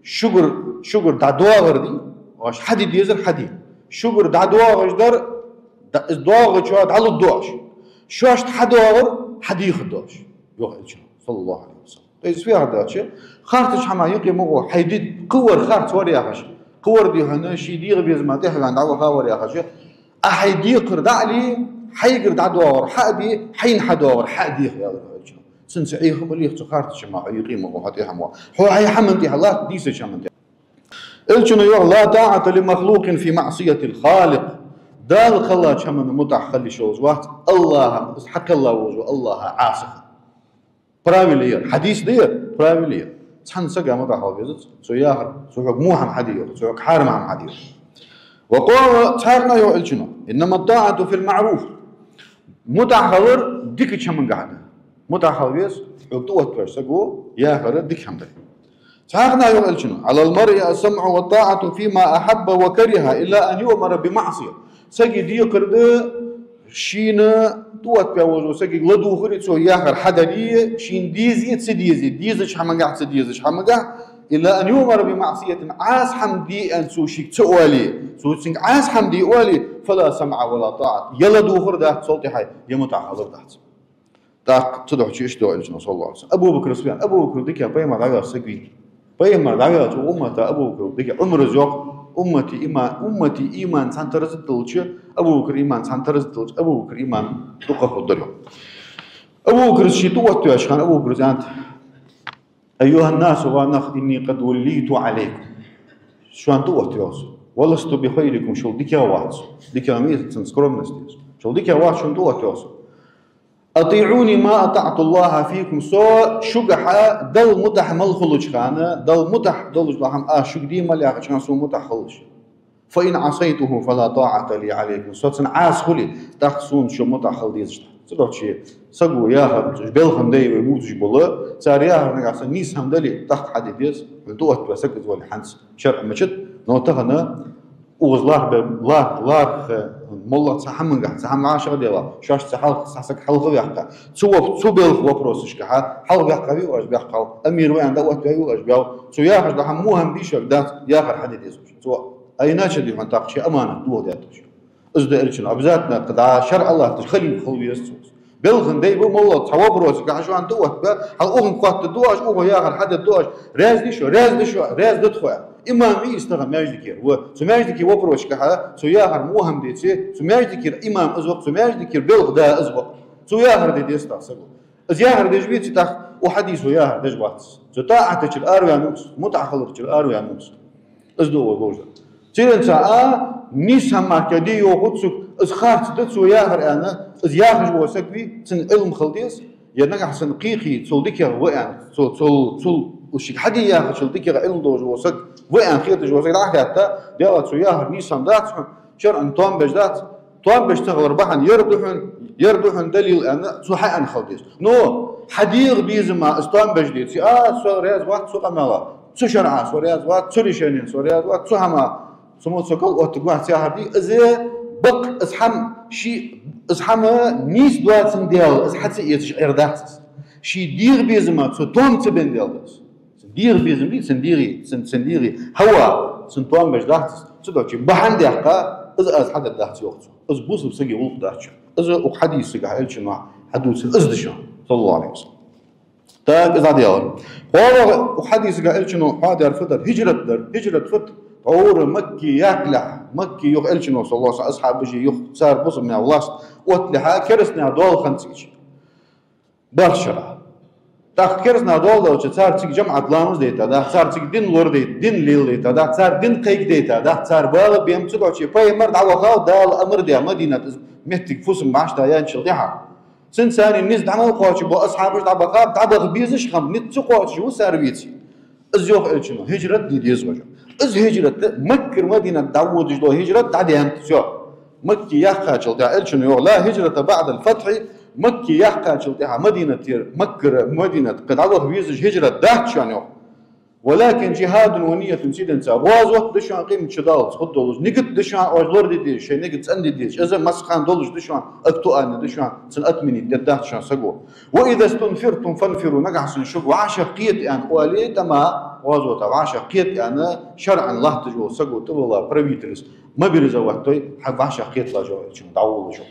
шугара, шугара дӀадоагӀар дий, оаш хьаде дезар хьаде. Шугара дӀадоагӀаш дар, да-, из доагӀачоа дӀалургда оаш. Шоашта хьадоагӀар хьадехаргда оаш, йоах Элчано, صلى الله عليه وسلم. То есть, фу яхар да аьлча, харцача хӀаман юкъе ма гӀо, хьай ди кхы вар харц вар яхаш, кхы вар дий хьона, ший дегӀа безама тӀехьа ваьнна дӀаваха вар яхаш, Ӏа хьай декхар дӀа а ле, хьайгара дӀадоагӀар хьа а де, хьайна хьадоагӀар хьа а деха, аьлар Элчано. Цунца Ӏеха ма леха, цу харцача хӀаман хьо юкъе ма гӀо, хьо тӀехьа ма ваха. Хьо хьай хӀаман тӀехьа латт, дийсача хӀаман тӀехьа. Элчано йоах: لا طاعة لمخلوق في معصية الخالق. Дала кхеллача хӀаманна мутӀахьа хила йиш йолаш вац, АллахӀа, из хьакхелла волча АллахӀа Ӏаса хинна. Правило я ер, хьадис да ер, правило я ер. Цхьан сага мутӀахьа хила везац, цо яхар, цо хьога во хӀама хьаде йоах, цо хьога хьарам хӀама хьаде йоах. وقال, цхьаькха а йоах Элчано: إنما الطاعة في المعروف. МутӀахьа хилар дикача хӀамангахьа да. МутӀахьа хила веза хьога тӀаоттаваьча саго яхар дика хӀама дар. Цхьаькха а йоах Элчано: على المرء السمع والطاعة فيما أحب وكره إلا أن يؤمر بمعصية. Сага декхар да шийна тӀаоттаваь волча сагага ладувгӀари, цо яхар хьадари, шийна дезе, ца дезе, дезача хӀамангахьа, ца дезача хӀамангахьа, إلا أن يؤمر بمعصية, Ӏаса хӀама де аьнна цо шийга ца оале, цо цунга Ӏаса хӀама де оале, فلا سمع ولا طاعة, е ладувгӀар дац цул тӀехьа, е мутӀахьа хилар дац. ТӀаккха цудухьа иштта йоах Элчано, صلى الله عليه وسلم. Абу Бакр Сиддикъ, Абу Бакр дикагӀа пайхамар дӀаваьлча саг вий. Пайхамар дӀаваьлча укх уммата Абу Бакр дикагӀа, Ӏумара йоах: أمتي إيمان، أمتي إيمان цхьан тараза долча, Абу Бакр иман цхьан тараза долча, Абу Бакр иман дукха хургдар йоах. Абу Бакра ший тӀаоттаваьча хана Абу Бакра аьннад: أيها الناس, ва нах, إني قد وليت عليكم. Шоана тӀаоттаваьв со. ولست بخيركم, шул дикагӀа вац со. ДикагӀа ма вий, цун скромность я из. Шул дикагӀа вац, шоана тӀаоттаваьв со. أطيعوني ما أطعت الله فيكم. Со шугахьа Далла мутӀахьа мел хулача хана, Далла мутӀахьа долаш дола хӀама аз шуга де мел яхача хана сона мутӀахьа хилалаш. فإن عصيته فلا طاعة لي عليكم. Со цунна Ӏаса хуле, тӀаккха сона шо мутӀахьа хила дезаш дац. Цудухьа саго яхар, уж белхан дай вай бувцаш бола, цар яхар нагахьа санна нийса хӀама дале, тӀаккха хьаде деза, хьона тӀаоттаваь саг из вале хӀанз шарӀа мачат, но тахан укхаза лархӀа бе-, лархӀа, лархӀа, э, моллагӀа цхьа хӀамангахьа, цхьа хӀама вӀашагӀ делахь, шоашца хьалха, цхьа саг хьалха ваьккха. Цу воп-, цу белха вопросашкахьа хьалха ваьккхавий оаш, баьккхав, амир ва аьнна дӀаоттаваьвий оаш, баьв. Цо яхаш дола хӀама во хӀама дий шуга, дац, яхар хьаде деза. Цо, а иначе дий хьона тӀаккха ший аманат дохадаьд уж. Из да Элчано, обязательно кхы дӀа шарӀа латташ халифа хила веза цо. Белхан дай ба моллагӀа цхьа вопросагахьа шоана тӀаоттаваь, хьал укхунга хоаттаргда оаш, укхо яхар хьадергда оаш, раьза дий шо, раьза дий шо, раьза да тхо. Имам вий из тахан маьждигера. Ва цу маьждиге вопросашкахьа цо яхар во хӀама деце, цу маьждигера имам из ва-кх, цу маьждигера белха да из ва-кх. Цо яхар де деза тӀаккха саго. Из яхар деш веце, тӀаккха укх хьадисо яхар деш вац. Цу тӀаӀатачара араваьннав из, мутӀахьа хиларчара араваьннав из. Из да вай бовзар. Церенца а нийса хӀама мара де йоахац цунга, из харц да цо яхар аьнна, из яхаш вола саг вий, цун Ӏилма хила деза, е нагахьа санна кхы-кхы цул дикагӀа ва аьнна, цул, цул, цул, уж шийга хьаде яхачул дикагӀа Ӏилма долаш вола саг ва аьнна хеташ вола саг дӀахаьтта, Даьла, цо яхар нийса хӀама дац хьона, шарӀан тоам беш дац, тоам беш ца хилар бахьан ер да хьона, ер да хьона далил аьнна, цо хьааьнна хила деза. Но хьа дегӀа безама из тоам беш деце, а, со раьза вац цу къамаьла, цу шарӀа со раьза вац, цу решенена со раьза вац, цу хӀама, цу мо цо кӀал оттаргвац яхар дий, из бакъ, из хӀама ший, из хӀама нийса доацандаь, из хьа ца эцаш Ӏер дац из. Ший дегӀа безама цо тоам ца бендаь да из. Цун дегӀа безам бий, цун дегӀа, цун, цун дегӀа хӀава, цун тоам беш дац из. Цудухьа бахьан даьккха, из аз хьадар дац йоах цо. Из бусалба сага гӀулакх дац. Из укх хьадисагахьа Элчано хьадувцар из да шоана, صلى الله عليه وسلم. Так, из дӀадаьлар. КхоалагӀа укх хьадисагахьа Элчано хьоадаьр фу дар? ХӀижрат дар. ХӀижрат фуд? ТӀора Макка яхалехьа, Макка юха Элчано, صلى الله عليه وسلم, асхьабаша юха цар бусалба наьха власть отталехьа, кераста наьха доал хиннад цига. БархӀ шера. ТӀаккха кераста наьха доал делча, цар цига жамаӀат ламаз дайта дац, цар цига дин лораде-, дин леладайта дац, цар дин кхайкадайта дац, цар бала бем ца доацаш, пайхамар дӀавахав, Дала амар даь, Мадинат из моттиг фусам баш да яьнначул тӀехьагӀа. Цунца царна низ дӀа мел кхоачаш бола асхьабаш дӀабаха, дӀабаха безаш хиннаб, низ ца кхоачаш вусар веце. Из йоах Элчано, хӀижрат де деза вай. Из хӀижрат Маккара Мадинат дӀаводаш дола хӀижрат дӀадаьннад, всё. Макка яьккхачул тӀехьагӀа Элчано йоах: لا هجرة بعد الفتح, Макка яьккхачул тӀехьагӀа Мадинатера, Маккара Мадинатга дӀаваха везаш хӀижрат дац шоана, йоах. «ولكن جهاد ونية» сийденца. ГӀазот да шоана къематди даллалца хургдолаш. Нигат да шоана оаш лораде дезаш, шоай нигат цӀенде дезаш. Из массахана долаш да шоана, актуальни да шоана, цун отменить дергдац шоана саго. «وإذا استنفرتم فانفروا», нагахьа санна шуга вӀашагӀкхета аьнна оале, тӀема гӀазота вӀашагӀкхета аьнна, шарӀан латташ вола саго тӀавала правительство мобилизовать дой, хьа вӀашагӀкхеталаш, йоах, чу дӀаволалаш, йоах.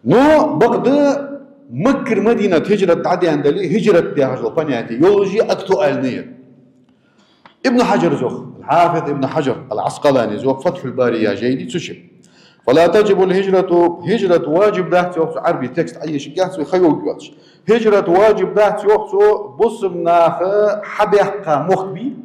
Но бакъда Маккара Мадинат хӀижрат дӀадаьнна дале, хӀижрат яхаш йола понятие йолаш я, актуальни я. Ибн Хьаджара йоах, Хьафиз Ибн Хьаджар ал-Ӏаскъалани йоах Фатхьул Бари яхача жайна цу чу: «فلا تجب الهجرة», хӀижрат ваджиб дац йоах цо, Ӏарбий текст Ӏайийшаргьяц вай, ха йоагӀаргьяц. ХӀижрат ваджиб дац йоах цо бусалба наха хьабаьккха мохк бий,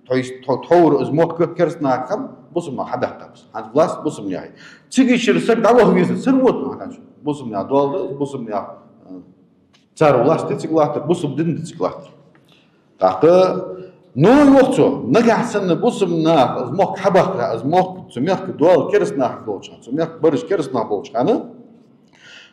то есть тхо-, тховра из мохк кераста нахах, бусалба наха хьабаьккха ба из. ХӀанз власть бусалба наьха я. Цигачара саг дӀаваха везац, сар воту хӀанз. Бусалба наьха доал да из, бусалба наьха, э, цар власть да цига латтар, бусалба дин да цига латтар. ТӀаккха, но йоах цо, нагахьа санна бусалба наха из мохк хьабаьккхе, из мохк, цу мехка доал кераста нахах долча хана, цу мехка бараш кераста нах болча хана,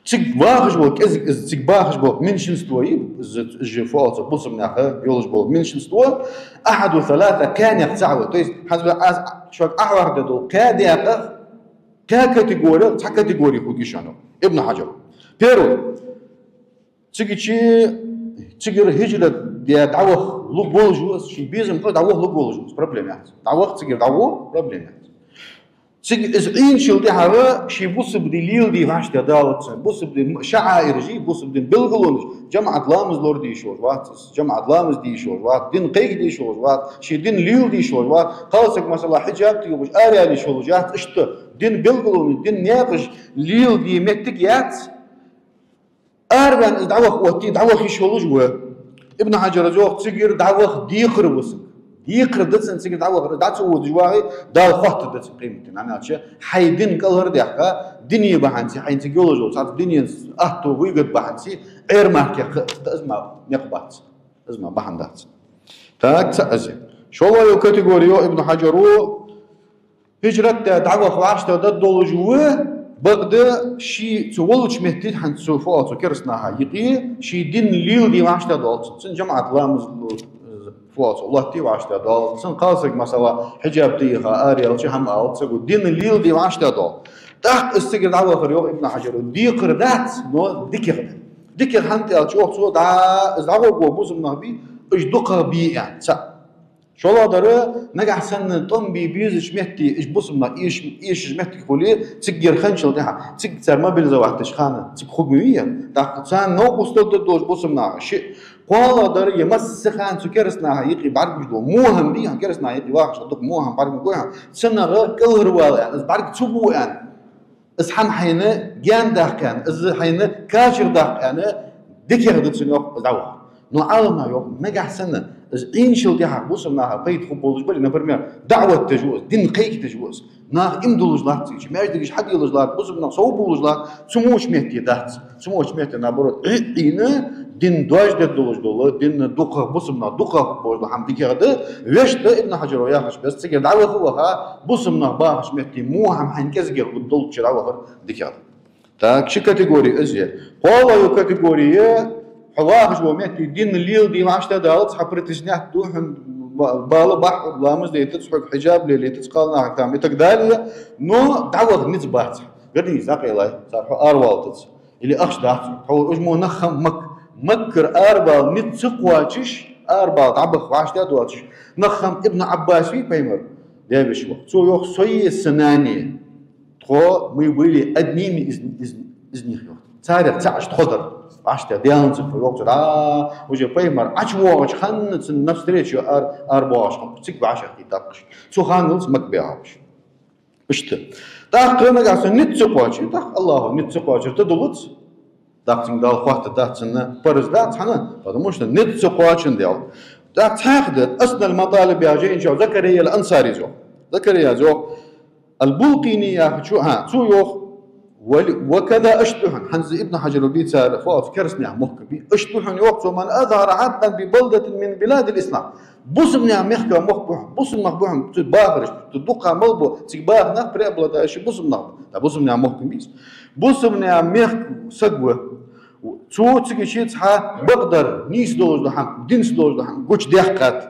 цига вахаш бола кӀезига, из цига бахаш бола меньшинство я, из, из же фу оал цох, бусалба наьха йолаш бола меньшинство, «أحد ثلاثة», кхаь наькъах цаӀ ва. То есть, хӀанз аз шуга Ӏохьоахаде дола кхаь даькъах, кхаь категорих цхьа категори хургья шоана, Ибн Хьаджар. Первый. Цигача, цигара хӀижрат даь дӀаваха лургволаш ва из, ший безам хиле дӀаваха лургволаш ва из, проблема яц. ДӀаваха цигара дӀагӀо, проблема яц. Цига из Ӏийначул тӀехьагӀа ший бусалба ди леладе вӀаштӀехьадалац цун, бусалба дин шаӀаираш, бусалба дин белгалонаш, жамаӀат ламаз лораде йиш йолаш вац из, жамаӀат ламаз де йиш йолаш вац, дин кхайкаде йиш йолаш вац, ший дин леладе йиш йолаш вац, кхалсаг, масала, хьиджаб тӀаювхаш, араяла йиш йолаш яц, иштта дин белгалонаш, дин наькъаш леладе моттиг яц. Араваьнна из дӀаваха оттае, дӀаваха йиш йолаш ва. Ибн Хьаджара йоах, цигара дӀаваха декхар ва саг. Декхар да цунна цигара дӀавахар, дӀа ца водаш вагӀе, Дала хоаттаргда цунна къематдийнахьа. ХӀана аьлча, хьай дин кӀалхардаьккха, дине бахьанца, хьайна цига йолаш йола цхьацца дунен аьттув, выгода бахьанца, Ӏер мара кхы, из ма никъ бац. Из ма бахьан дац. Так, цаӀ из я. ШоллагӀа йола категори, йоах Ибн Хьаджара, хӀижрат даь дӀаваха вӀаштӀехьадаргдолаш ва, бакъда ше цу волча метте, хӀанз цу фу оал цох, кераста наха юкъе, ший дин леладе вӀаштӀехьадоалац, цун жамаӀат ламаз, фу оал цох, лоаттае вӀаштӀехьадоалац, цун кхалсаг, масала, хьиджаб тӀаювха араяьлча хӀама алац саго, дин леладе вӀаштӀехьадоал. ТӀаккха из цигара дӀавахар, йоах Ибн Хьаджара, декхар дац, но дикагӀа да. ДикагӀа хӀана да аьлча, йоах цо, дӀа, из дӀагӀоргвола бусалба нах бий, уж дукхагӀа бий аьнна, цаӀ. ШоллагӀдар, нагахьа санна тӀом бе безача метте, уж бусалба нах эш-, эшаш моттиг хуле, цигара хинначул тӀехьагӀа, цига цар мобилизовать деча хана, цига хург ма вий ер. ТӀаккха царна новкъостал дергдолаш бусалба наха шиъ. КхоалагӀдар, е массахана цу кераста наха юкъе бӀаргагуш дола во хӀама бий, хьона, кераста наха юкъе вахаш хилча дукха во хӀама бӀаргагургба хьона, цунах кӀалхарвала аьнна, из бӀарга ца бу аьнна. Из хӀама хьайна гаьна даккха аьнна, из хьайна качар даккха аьнна, дикагӀа да цунна, йоах, из дӀавахар. Но Ӏаламнаха йоах, нагахьа санна из Ӏийначул тӀехьагӀа бусалба наха пайда хургболаш бале, например, даӀват деш ва из, дин кхайкадеш ва из, наха иман дуллаш латт цигача, маьждигаш хьаделаш латт, бусалба нах совбувлаш латт, цу моча метте дац. Цу моча метте, наоборот, Ӏи-, Ӏийна, дин доажадергдолаш дола, дин дукхагӀа, бусалба нах дукхагӀа хургболаш дола хӀама дикагӀа да, вешта, Ибн Хьаджара яхача бесса, цигара дӀаваха а ваха, бусалба нах бахача метте во хӀама хьайна кӀезигагӀа долча дӀавахар дикагӀа да. Так, ши категори из я. КхоалагӀа йола категори я, хьо вахаш волча метте дин леладе вӀаштӀехьадалац, хьо притеснять ду, хьона ба-, бала бахьа, ламаз дайтац хьога, хьиджаб лелийтац кхалнахага там и так далее, но дӀаваха низ бац. Граница дӀакъайлай, цар хьо аравалийтац. Или ахча дац, хьо уж мо нах хӀама Мак-, Маккара арабала низ ца кхоачаш, арабала дӀабаха вӀаштӀехьадоацаш, нах хӀама Ибн Ӏаббас вий пайхамара даь-веший воӀ. Цо йоах, со е са нана, тхо, мы были одними из, из, из них, йоах. Царех цаӀ тхо дар. ВӀаштӀехьадаьннад цар, йоах цо, а, уже пайхамар ӀочувоагӀача хана цунна навстречу ар-, арабоагӀаш хиннаб, цига вӀашагӀкхийтта тӀаккха уж. Цу хана лаьца Макка баьхаб уж. Иштта. ТӀаккха нагахьа санна низ ца кхоаче, тӀаккха АллахӀа низ ца кхоачар тӀадуллац. ТӀаккха цунга Дала хоаттаргдац, цунна парз дац, хӀана? Потому что низ ца кхоачандаь. ТӀаккха цхьаькха да, «أسنى المطالب» яхача жайна чу Закария ал-Ансарис йоах. Закарияс йоах, Ал-Булкъини яхачо, хӀа, цо йоах, «ول-, وكذا», иштта да хьона, хӀанз Ибн Хьаджара бийцар, фу оал цох, кераста наьха мохк бий, иштта да хьона, йоах цо, «من أظهر حقا ببلدة من بلاد الإسلام». Бусалба наьха мехка мохк ба хьона, бусалба нах ба хьона цу бахараш, цу дукха мел бола, цига баха нах преобладающий бусалба нах ба. ТӀаккха бусалба наьха мохк бий из. Бусалба наьха мехка саг ва, Цо цига ший цхьа бакъдар, нийса долаш дола хӀама, динца долаш дола хӀама гучадаьккхад.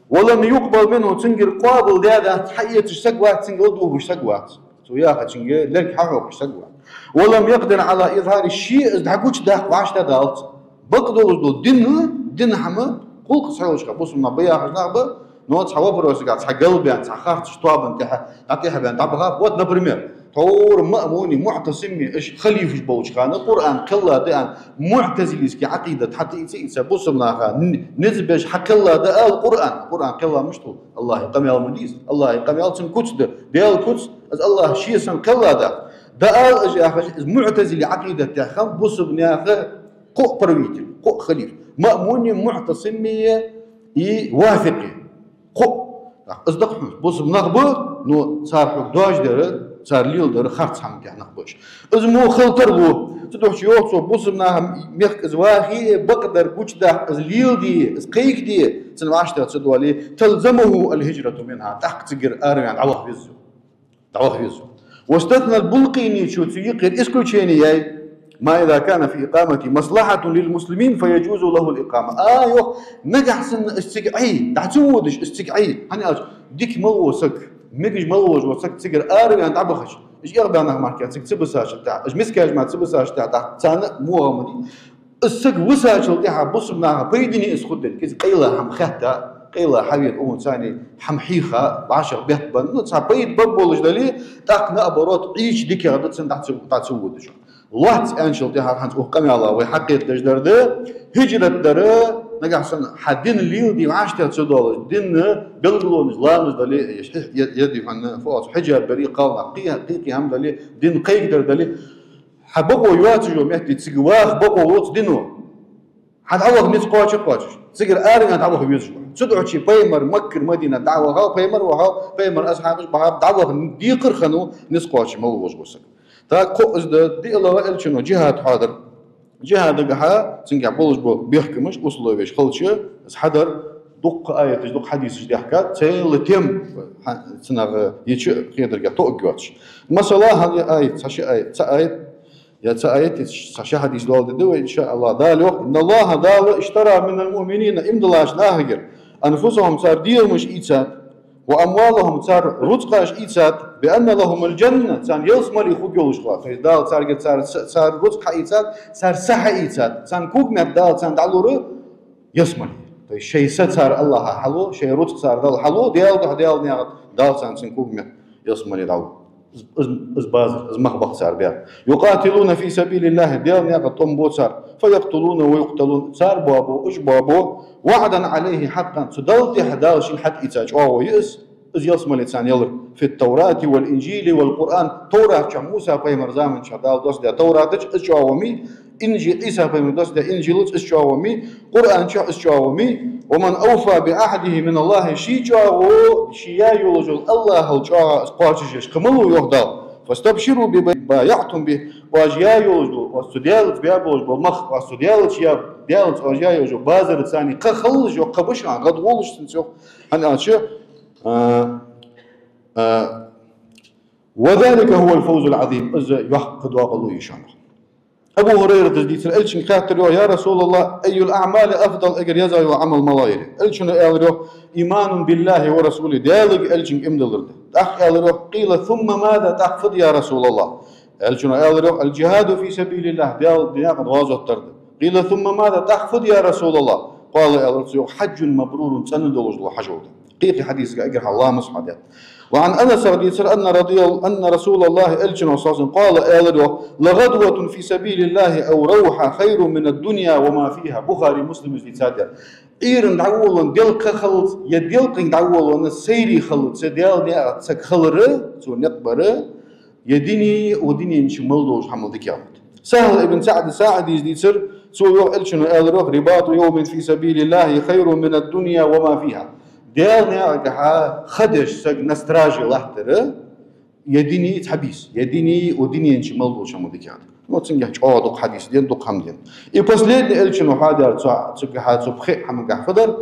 ولم يقبل منه, цунгара къоабал даь дац, хьаэцаш саг вац, цунгара дувгаш саг вац. Цо яхачунга лерг хьахьокхаш саг вац. ولم يقدر على إظهاره, ше из дӀагучадаккха вӀаштӀехьадалац. Бакъ долаш дола дин, дина хӀама, гӀулакх цхьайолча бусалба нах ба яхаш нах ба, но цхьа вопросага, цхьа галбаьнна, цхьа харцача тоабан тӀа дӀатӀехьабаьнна дӀабахаб. Вот, например, тхьовра Маъмуни, МуӀтасими, уж халифаш болча хана, Къуръан кхелла да аьнна, муӀтазилийски Ӏакъидат хьатӀаийца, ийца бусалба наха н-, низ беш хьакхелла да ала Къуръан. Къуръан кхелла мишта хул? АллахӀа къамаьл ма дий из. АллахӀа къамаьл цун куц да. Даьла куц, из АллахӀа ше санна кхелла да. Да ала уж яхаш, из муӀтазили Ӏакъидат тӀа хинна бусалба наьха кхоъ правитель, кхоъ халиф. Маъмуни, МуӀтасими и Вафикъи. Кхоъ. Из да-кх хьона, бусалба нах ба, но цар хьога доажадер, цар леладер харц хӀаман тӀа нах ба уж. Из мо хила тарлу. Цудухьа йоах цо, бусалба наха мехка из вахе а, бакъдар гучадаккха, из леладе а, из кхайкаде а, цун вӀаштӀехьа ца доале, تلزمه الهجرة منها, тӀаккха цигара араваьнна дӀаваха веза. ДӀаваха веза. واستثنى البلقيني, цо цу юкъера исключение яьй: ما إذا كان في إقامته مصلحة للمسلمين فيجوز له الإقامة. А, йоах, нагахьа санна из цига Ӏе, дӀа ца водаш из цига Ӏе. ХӀана аьлча, дика мел вола саг, мегаш мел волаш вола саг цигара араваьнна дӀабахача, уж эгӀабаьнна нах мара цига ца бисачул тӀехьагӀа, уж мискаш мара ца бисачул тӀехьагӀа, царна во гӀа ма дий. Из саг висачул тӀехьагӀа бусалба наха пайдане из хургдолга, из къайла хӀама хетта, къайла хьавена, укхунна царна хӀама хьийха, вӀашагӀбетта бенна, ну, цхьа пайда бергболаш дале, тӀаккха, наоборот, Ӏийча дикагӀа да цунна дӀа ца, дӀа ца водаш. Лоацца аьнначул тӀехьагӀа хӀанз укх къамаьла вай хьакхетадеш дар да, хӀижрат дар, нагахьа санна хьа дин леладе вӀаштӀехьа ца доалаш, дина белгалонаш, ламаз дале, е, е, е, е, дий хьона, фу оал цох, хьиджаб дари, кхалнах кхы, кхы, кхы хӀама дале, дин кхайкадар дале, хьа бокъо йоацаш йола метте цига ваха бокъо лоац дино. Хьа дӀаваха низ кхоачаш, кхоачаш, цигара араваьнна дӀаваха везаш ва. Цудухьа пайхамар Маккара Мадинате дӀавахав, пайхамар вахав, пайхамара асхьабаш бахаб, дӀаваха декхар хиннав низ кхоачаш мел волаш вола саг. Так, кхоъ из да, диълагӀа, Элчано джихӀад хьоадаьр. ДжихӀадагахьа цунгахьа болаш бола бехкамаш, условеш хилча, из хьадар, дукха аяташ, дукха хьадисаш даьхкад, цхьайола тема, хьа-, цунах йича хетарга тоъаргйоацаш. Масала, хӀанз ер аят, цхьа ши аят, цхьа аят, е цхьа аят, е цхьа ши хьадис доаладергда вай, иншааллахӀ. Дала йоах: إن الله, Дала, اشترى من المؤمنين, иман диллача нахагара, أنفسهم, цар дегӀамаш ийцад, وأموالهم, цар рузкъаш ийцад, بأن لهم الجنة, царна ялсмале хургйолаш хилар. То есть Дала царгара цар са, цар рузкъа хьаийцад, цар са хьаийцад, царна когаметта Дала царна дӀалур ялсмале. То есть шоай са цар АллахӀа хьалу, шоай рузкъа цар Далла хьалу, Даьла духьа, Даьла наькъа тӀа Дала царна цун когаметта ялсмале дӀалу. Из, из базар, из мах баккха цар баьр. يقاتلون في سبيل الله, Даьла наькъа тӀа тӀом бу цар. فيقتلون ويقتلون, цар боабу, уж боабу. وعدا عليه حقا, цу Далла тӀехьа Дала шийна хьатӀаийца чӀоагӀо я из, из ялсмале царна ялар. في التوراة والإنجيل والقرآن, Товрата чу, Муса пайхамара заман чу Дала доссадаь Товрата чу из чӀоагӀо ма йий, Инжи-, Ӏийса пайхамара доссадаь Инжила чу из чӀоагӀо ма йий, Къуръана чу из чӀоагӀо ма йий. ومن أوفى بعهده من الله, ший чӀоагӀо, ше яь йолаш йола АллахӀал чӀоагӀо из кхоачашъеш кхы малув, йоах Дала. فاستبشروا ببيعكم التي بايعتم بها. Оаш яь йолаш дола, оаш цу Даьлаца баь болаш бола мах, оаш цу Даьлаца яь, Даьлаца оаш яь йолаш йола базар царна кхы хилалаш, йоах, кхы ба шоана, гӀадгӀолаш цунца, йоах. ХӀана аьлча, а, а, وذلك هو الفوز العظيم, из йоккха доакъалу я шоана. Абу ХӀурайрата дийцар, Элчанга хаьттар, йоах: يا رسول الله، أي الأعمال أفضل, эггара езагӀа йола Ӏамал малагӀа я? Элчано аьлар, йоах: إيمان بالله ورسوله, Даьлага, Элчанга иман диллар да. ТӀаккха аьлар, йоах: قيل ثم ماذا, тӀаккха фу да, يا رسول الله? Элчано аьлар, йоах: الجهاد في سبيل الله, Даьла наькъа тӀа гӀазот дар да. قيل ثم ماذا, тӀаккха фу да, يا رسول الله? قال, аьлар цо, йоах: حج مبرور, цӀена долаш дола хьаж да. Кхы-кхы хьадисага эггара хьалха ламаз хьадет. وعن أنس, дийцар, أن رضي، أن رسول الله, Элчано, صلى الله عليه وسلم, قال, аьлар, йоах: لغدوة في سبيل الله أو روحة خير من الدنيا وما فيها. Бухари, Муслима дийцад ер. Ӏуйрийна дӀаволавенна делкъа хилац, е делкъанга дӀаволавенна сайре хилац, е Даьла наькъа тӀа саг хилар, цо никъ бар, е дунен, укх дунен чу мел долча хӀамал дикагӀа да. Сахьл ибн СаӀд СаӀидис дийцар, цо йоах, Элчано аьлар, йоах: رباط يوم في سبيل الله خير من الدنيا وما فيها. Даьла наькъагахьа ха деш саг на страже латтар, е дунен цхьа бийса, е дунен, укх дунен чу мел долча хӀамал дикагӀа да. Ну, цунгахьа чӀоагӀа дукха хьадис да, дукха хӀама да. И последний Элчано хьоадаьр цу, цунгахьа, цу пхи хӀамангахьа фу дар?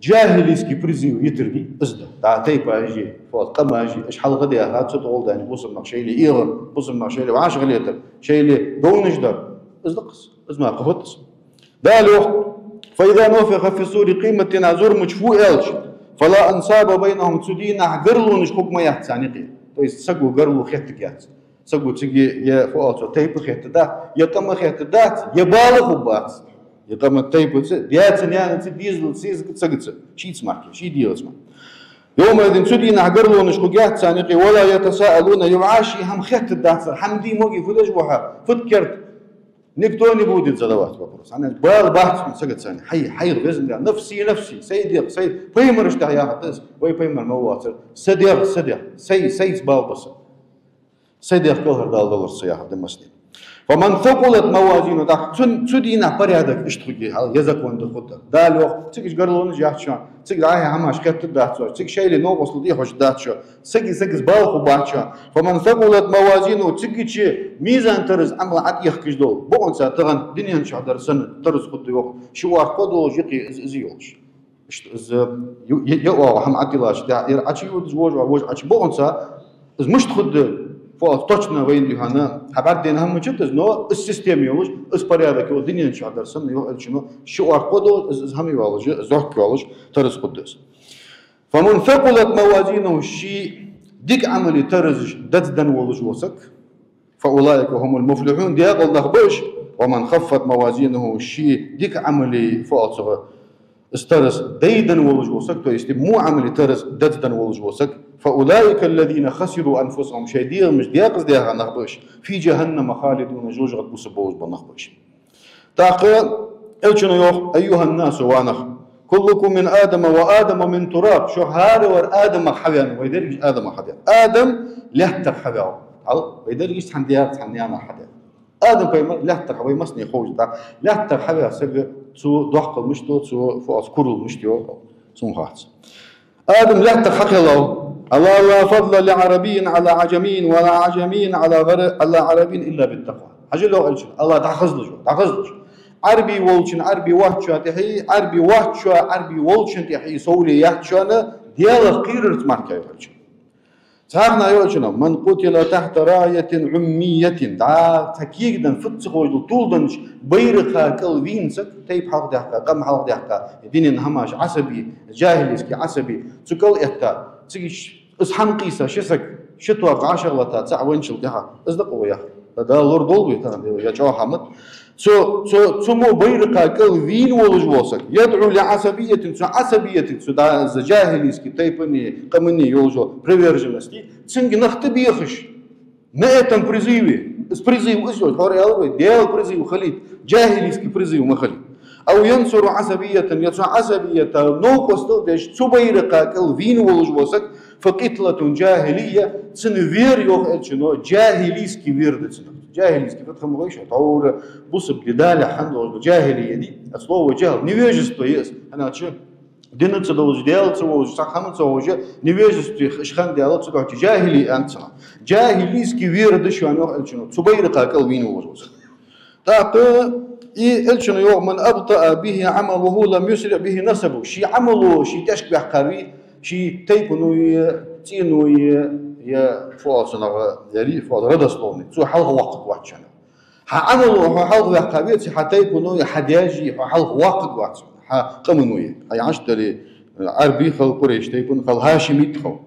Джахилийски призыв йитар дий, из да. ДӀа тайпаши, вот, къамаши, уж хьалха даьха, цу тӀа гӀолла даьнна бусалба нах шоайла эгӀар, бусалба нах шоайла вӀашагӀлетар, шоайла говнаш дар. Из да-кх из. Из ма кхы хӀуттас. Дала йоах: «فإذا نفخ في الصور», къематдийнахьа зурма чу фу аьлча, «فلا أنساب بينهم», цу дийнахьа гарлонаш хург ма яц царна юкъе. То есть саго гарло хеттаргьяц. Саго цига е фу оал цох, тайпа хеттаргдац, е къам хеттаргдац, е бала хургбац. Е къам тайпаца, даьца, наьнаца, дезалца, сесагаца, сагаца, шийца мара, ший дегӀаца мара. «يومئذ», цу дийнахьа гарлонаш хургьяц царна юкъе, «ولا يتساءلون», юха шоаш хӀама хеттаргдац, хӀама де моги, фу деш ва хьо, фуд керта. Никто не будет задавать вопрос. ХӀана аьлча бала бац цу сагаца, хьай, хьайх везан да, «نفسي نفسي», сай дегӀ, сай, пайхамарашта яхад из, вай пайхамар ма вацар, са дегӀ, са дегӀ, сай, сайца бала ба са. Сай дегӀ кӀалхардала далар са яхар да массане. «فمن ثقلت موازينه», тӀаккха цу, цу дийнахьа порядок иштта хургья, хьал, е закон да хургда. Дала йоах, цига уж гарлонаш яц шоана, цига дӀахьа хӀамаш хеттаргдац шоана, цига шоайла новкъостал тӀехьожаргдац шоана, сага, сагаца бала хургбац шоана. «فمن ثقلت موازينه», цигача мизан тараз Ӏамал ӀотӀаехкаш дола, бокъонца тахан дунен чу дар санна тараз хургда йоах, ши оаркхо долаш, юкъе из, из йолаш. Иштта из, ю-, е, е оагӀув хӀама ӀотӀалаьцача, тӀехьа ер Ӏочуйодаш, вож, вож Ӏочу бокъонца, из мишта хургда, фу оал, точно вайна дий хьона, хьабӀаргадайна хӀама ма дац из, но из система йолаш, из порядок йолаш, дунен чу дар санна, йоах Элчано, ши оаркхо долаш, из, из хӀама йолаш, из дохк йолаш, тараз хургда из. «فمن ثقلت موازينه», ший дика Ӏамалий таразаш деза денна волаш вола саг, «فأولئك هم المفلحون», декъала нах ба уж, «ومن خفت موازينه», ший дика Ӏамалий, фу оал цох, из тараз дайденна волаш вола саг, то есть во Ӏамалий тараз деза денна волаш вола саг, «فأولئك الذين خسروا أنفسهم», шоай дегӀамаш декъаза даьха нах ба уж, «في جهنم خالدون», жожагӀате бусалба болаш бола нах ба уж. ТӀаккха Элчано йоах: «أيها الناس», ва нах, «كلكم من آدم وآدم من تراب», шо хӀаравар Адамах хьавена, вай деррига Адамах хьавена. Адам лаьттах хьавена. Хьал, вай деррига цхьан даьх, цхьан наьнах хьавена. Адам пайхамар лаьттах, вай массане ховш да, лаьттах хьавена саг, цо доккхал мишта ду, цо фу оал цох, курал мишта ю, цунга хац. Адам лаьттах хьакхеллав. «ألا لا فضل لعربي على عجمي ولا عجمي على غر-، على عربي إلا بالتقوى». Хьажал, йоах Элчано, «ألا», дӀахазалаш, дӀахазалаш. Ӏарбий волчоа Ӏарбий воацачоа тӀехьа, Ӏарбий воацачоа Ӏарбий волчоа тӀехьа совле яц шоана Даьлах кхерарца мара, йоах Элчано. Цхьаннахьа, йоах Элчано: «من قتل تحت راية عمية», дӀа цхьа кегадаь, фуд ца ховш дола, тувладеннача байракха кӀал вийна саг, тайпа хьалхадаьккха, къам хьалхадаьккха, дунен хӀамаш, Ӏасаби, жахӀилийски Ӏасаби, цу кӀал этта, цига из хӀама къийса ши саг, ши тӀоа гӀашагӀлата цаӀ венначул тӀехьа, из да-кх вай яхар. Дала лорадолда вай тахан, е чӀоагӀа хӀама да. Цу, цу, цу мо байракха кӀал вийна волаш вола саг, «يدعو لعصبية», цу Ӏасабиятага, цу да-, из жахӀилийски тайпани, къамани йолча приверженности, цунга нах тӀабехаш, на этом призыве, из призыв из йолаш, хӀара аьлар вай, Даьла призыв хилийта, жахӀилийски призыв ма хилийта. «أو ينصر عصبية», е цу Ӏасабията новкъостал деш, цу байракха кӀал вийна волаш вола саг, «فقتلة جاهلية», цун вера, йоах Элчано, жахӀилийски вера да цун. ЖахӀилийски фуд хӀама гой шоана, тхьовра бусалба ди далехьа хинна долаш да, жахӀилия ди, от слова «جهل», невежество я из, хӀана аьлча дина ца довзаш, Даьла ца вовзаш, цхьа хӀама ца ховш, невежестве хинна дале, цудухьа жахӀили аьннад цунах. ЖахӀилийски вера да шоана, йоах Элчано, цу байракха кӀал вийна волаш вола саг. ТӀаккха и Элчано йоах: «من أبطأ به عمله لم يسرع به نسبه». Ший Ӏамало ший тӀехьашка ваьккхар вий, ший тайпано а, цӀено а, е фу оал цунах, яри, фу оал, родословный, цо хьалхавоаккхаргвац шоана. Хьа Ӏамало хьо хьалхаваьккха веце, хьа тайпано а, хьа даьша а хьо хьалхавоаккхаргвац, хьа къамано а. Хьа яхьаш дале, Ӏарбий хила, къурайш тайпан хила, хьашимит хила.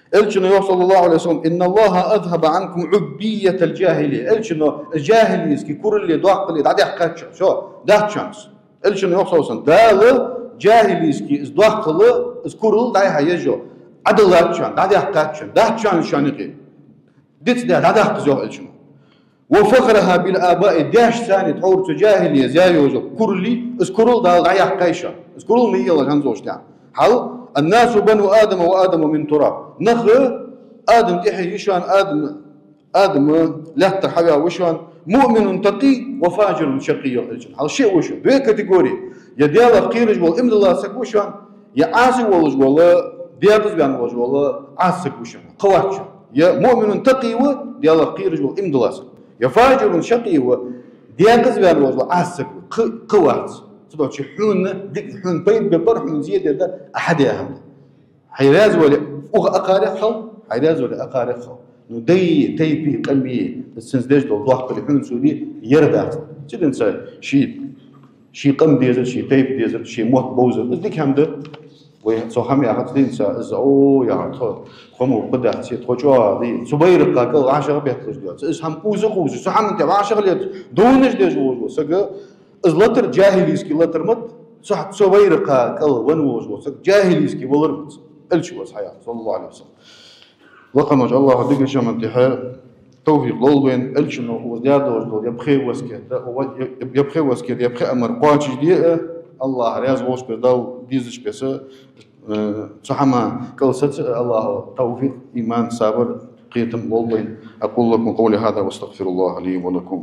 Элчано йоах, صلى الله عليه وسلم: «إن الله أذهب عنكم عبية الجاهلية». Элчано жахӀилийски кураллеи доккхаллеи дӀадаьккхад шоана. Всё, дац шоана из. Элчано йоах, صلى الله عليه وسلم: Дала жахӀилийски из доккхал, из курал дӀа-хьа еза, Ӏодиллад шоана, дӀадаьккхад шоана, дац шоана из шоана юкъе. Дицдаь дӀадаккха из, йоах Элчано. «وفخرها بالآباء», даьшца цхьана тхьовра цу жахӀиле еза йола кураллеи, из курал Дала дӀаяьккхай шоана. Из курал ма йийлаш хӀанзалца тӀехьа. Хьал: «الناس بنو آدم وآدم من تراب». Нах Адама тӀехьа я шоана, Адам, Адам лаьттах хьавена ва шоана. «مؤمن تقي وفاجر شقي», йоах Элчано. Хьал шиъ ва шоана, две категории. Е Даьлах кхераш вола иман дола саг ва шоана, е Ӏаса волаш вола, декъаза ваьнна волаш вола Ӏаса саг ва шоана. Кхы вац шоана. Е مؤمن تقي ва, Даьлах кхераш вола иман дола саг. Е فاجر شقي ва, декъаза ваьнна волаш вола Ӏаса саг ва. Кхы, кхы вац. Цудухьа хьона дика, хьона пайда бергбар, хьона зе дергдар Ӏа хьадаь хӀама. Хьай раьза вале укх акхарех хила, хьай раьза вале акхарех хила. Ну, даьи, тайпеи, къамеи, цунца деш дола доккхалеи хьона цунеи яр дац. Цу динца ший, ший къам дезар, ший тайпа дезар, ший мотт бовзар, из дика хӀама да. Вай цу хӀаман яхац динца, из, о, яхар, тхо, тхо мо кхы дац, тхо чӀоагӀа да. Цу байракха кӀал вӀашагӀбетталуш да. Из хӀама кхувса, кхувса, цу хӀаман тӀа вӀашагӀле, дувнаш деш волаш вола саг, из латар, джахилийский латар ма да, цу, цу байракха кӀал венна волаш вола саг джахилийский валар ма да. Элча ва из хьаяхар, саллаллахӀу Ӏалайхи ва саллам. Лакхаволча АллахӀа дикача хӀаман тӀа товфикъ лолда вайна, Элчано укхаза даь долаш дола, я пхе васкет, я, я пхе васкет, я пхе амар кхоачашде а, АллахӀ раьза волча беса, Дала дезача беса, э, цу хӀаман кӀал саца а АллахӀа товфикъ, иман, сабар, кхетам лолда вайна. أقول لكم قولي هذا وأستغفر الله لي ولكم.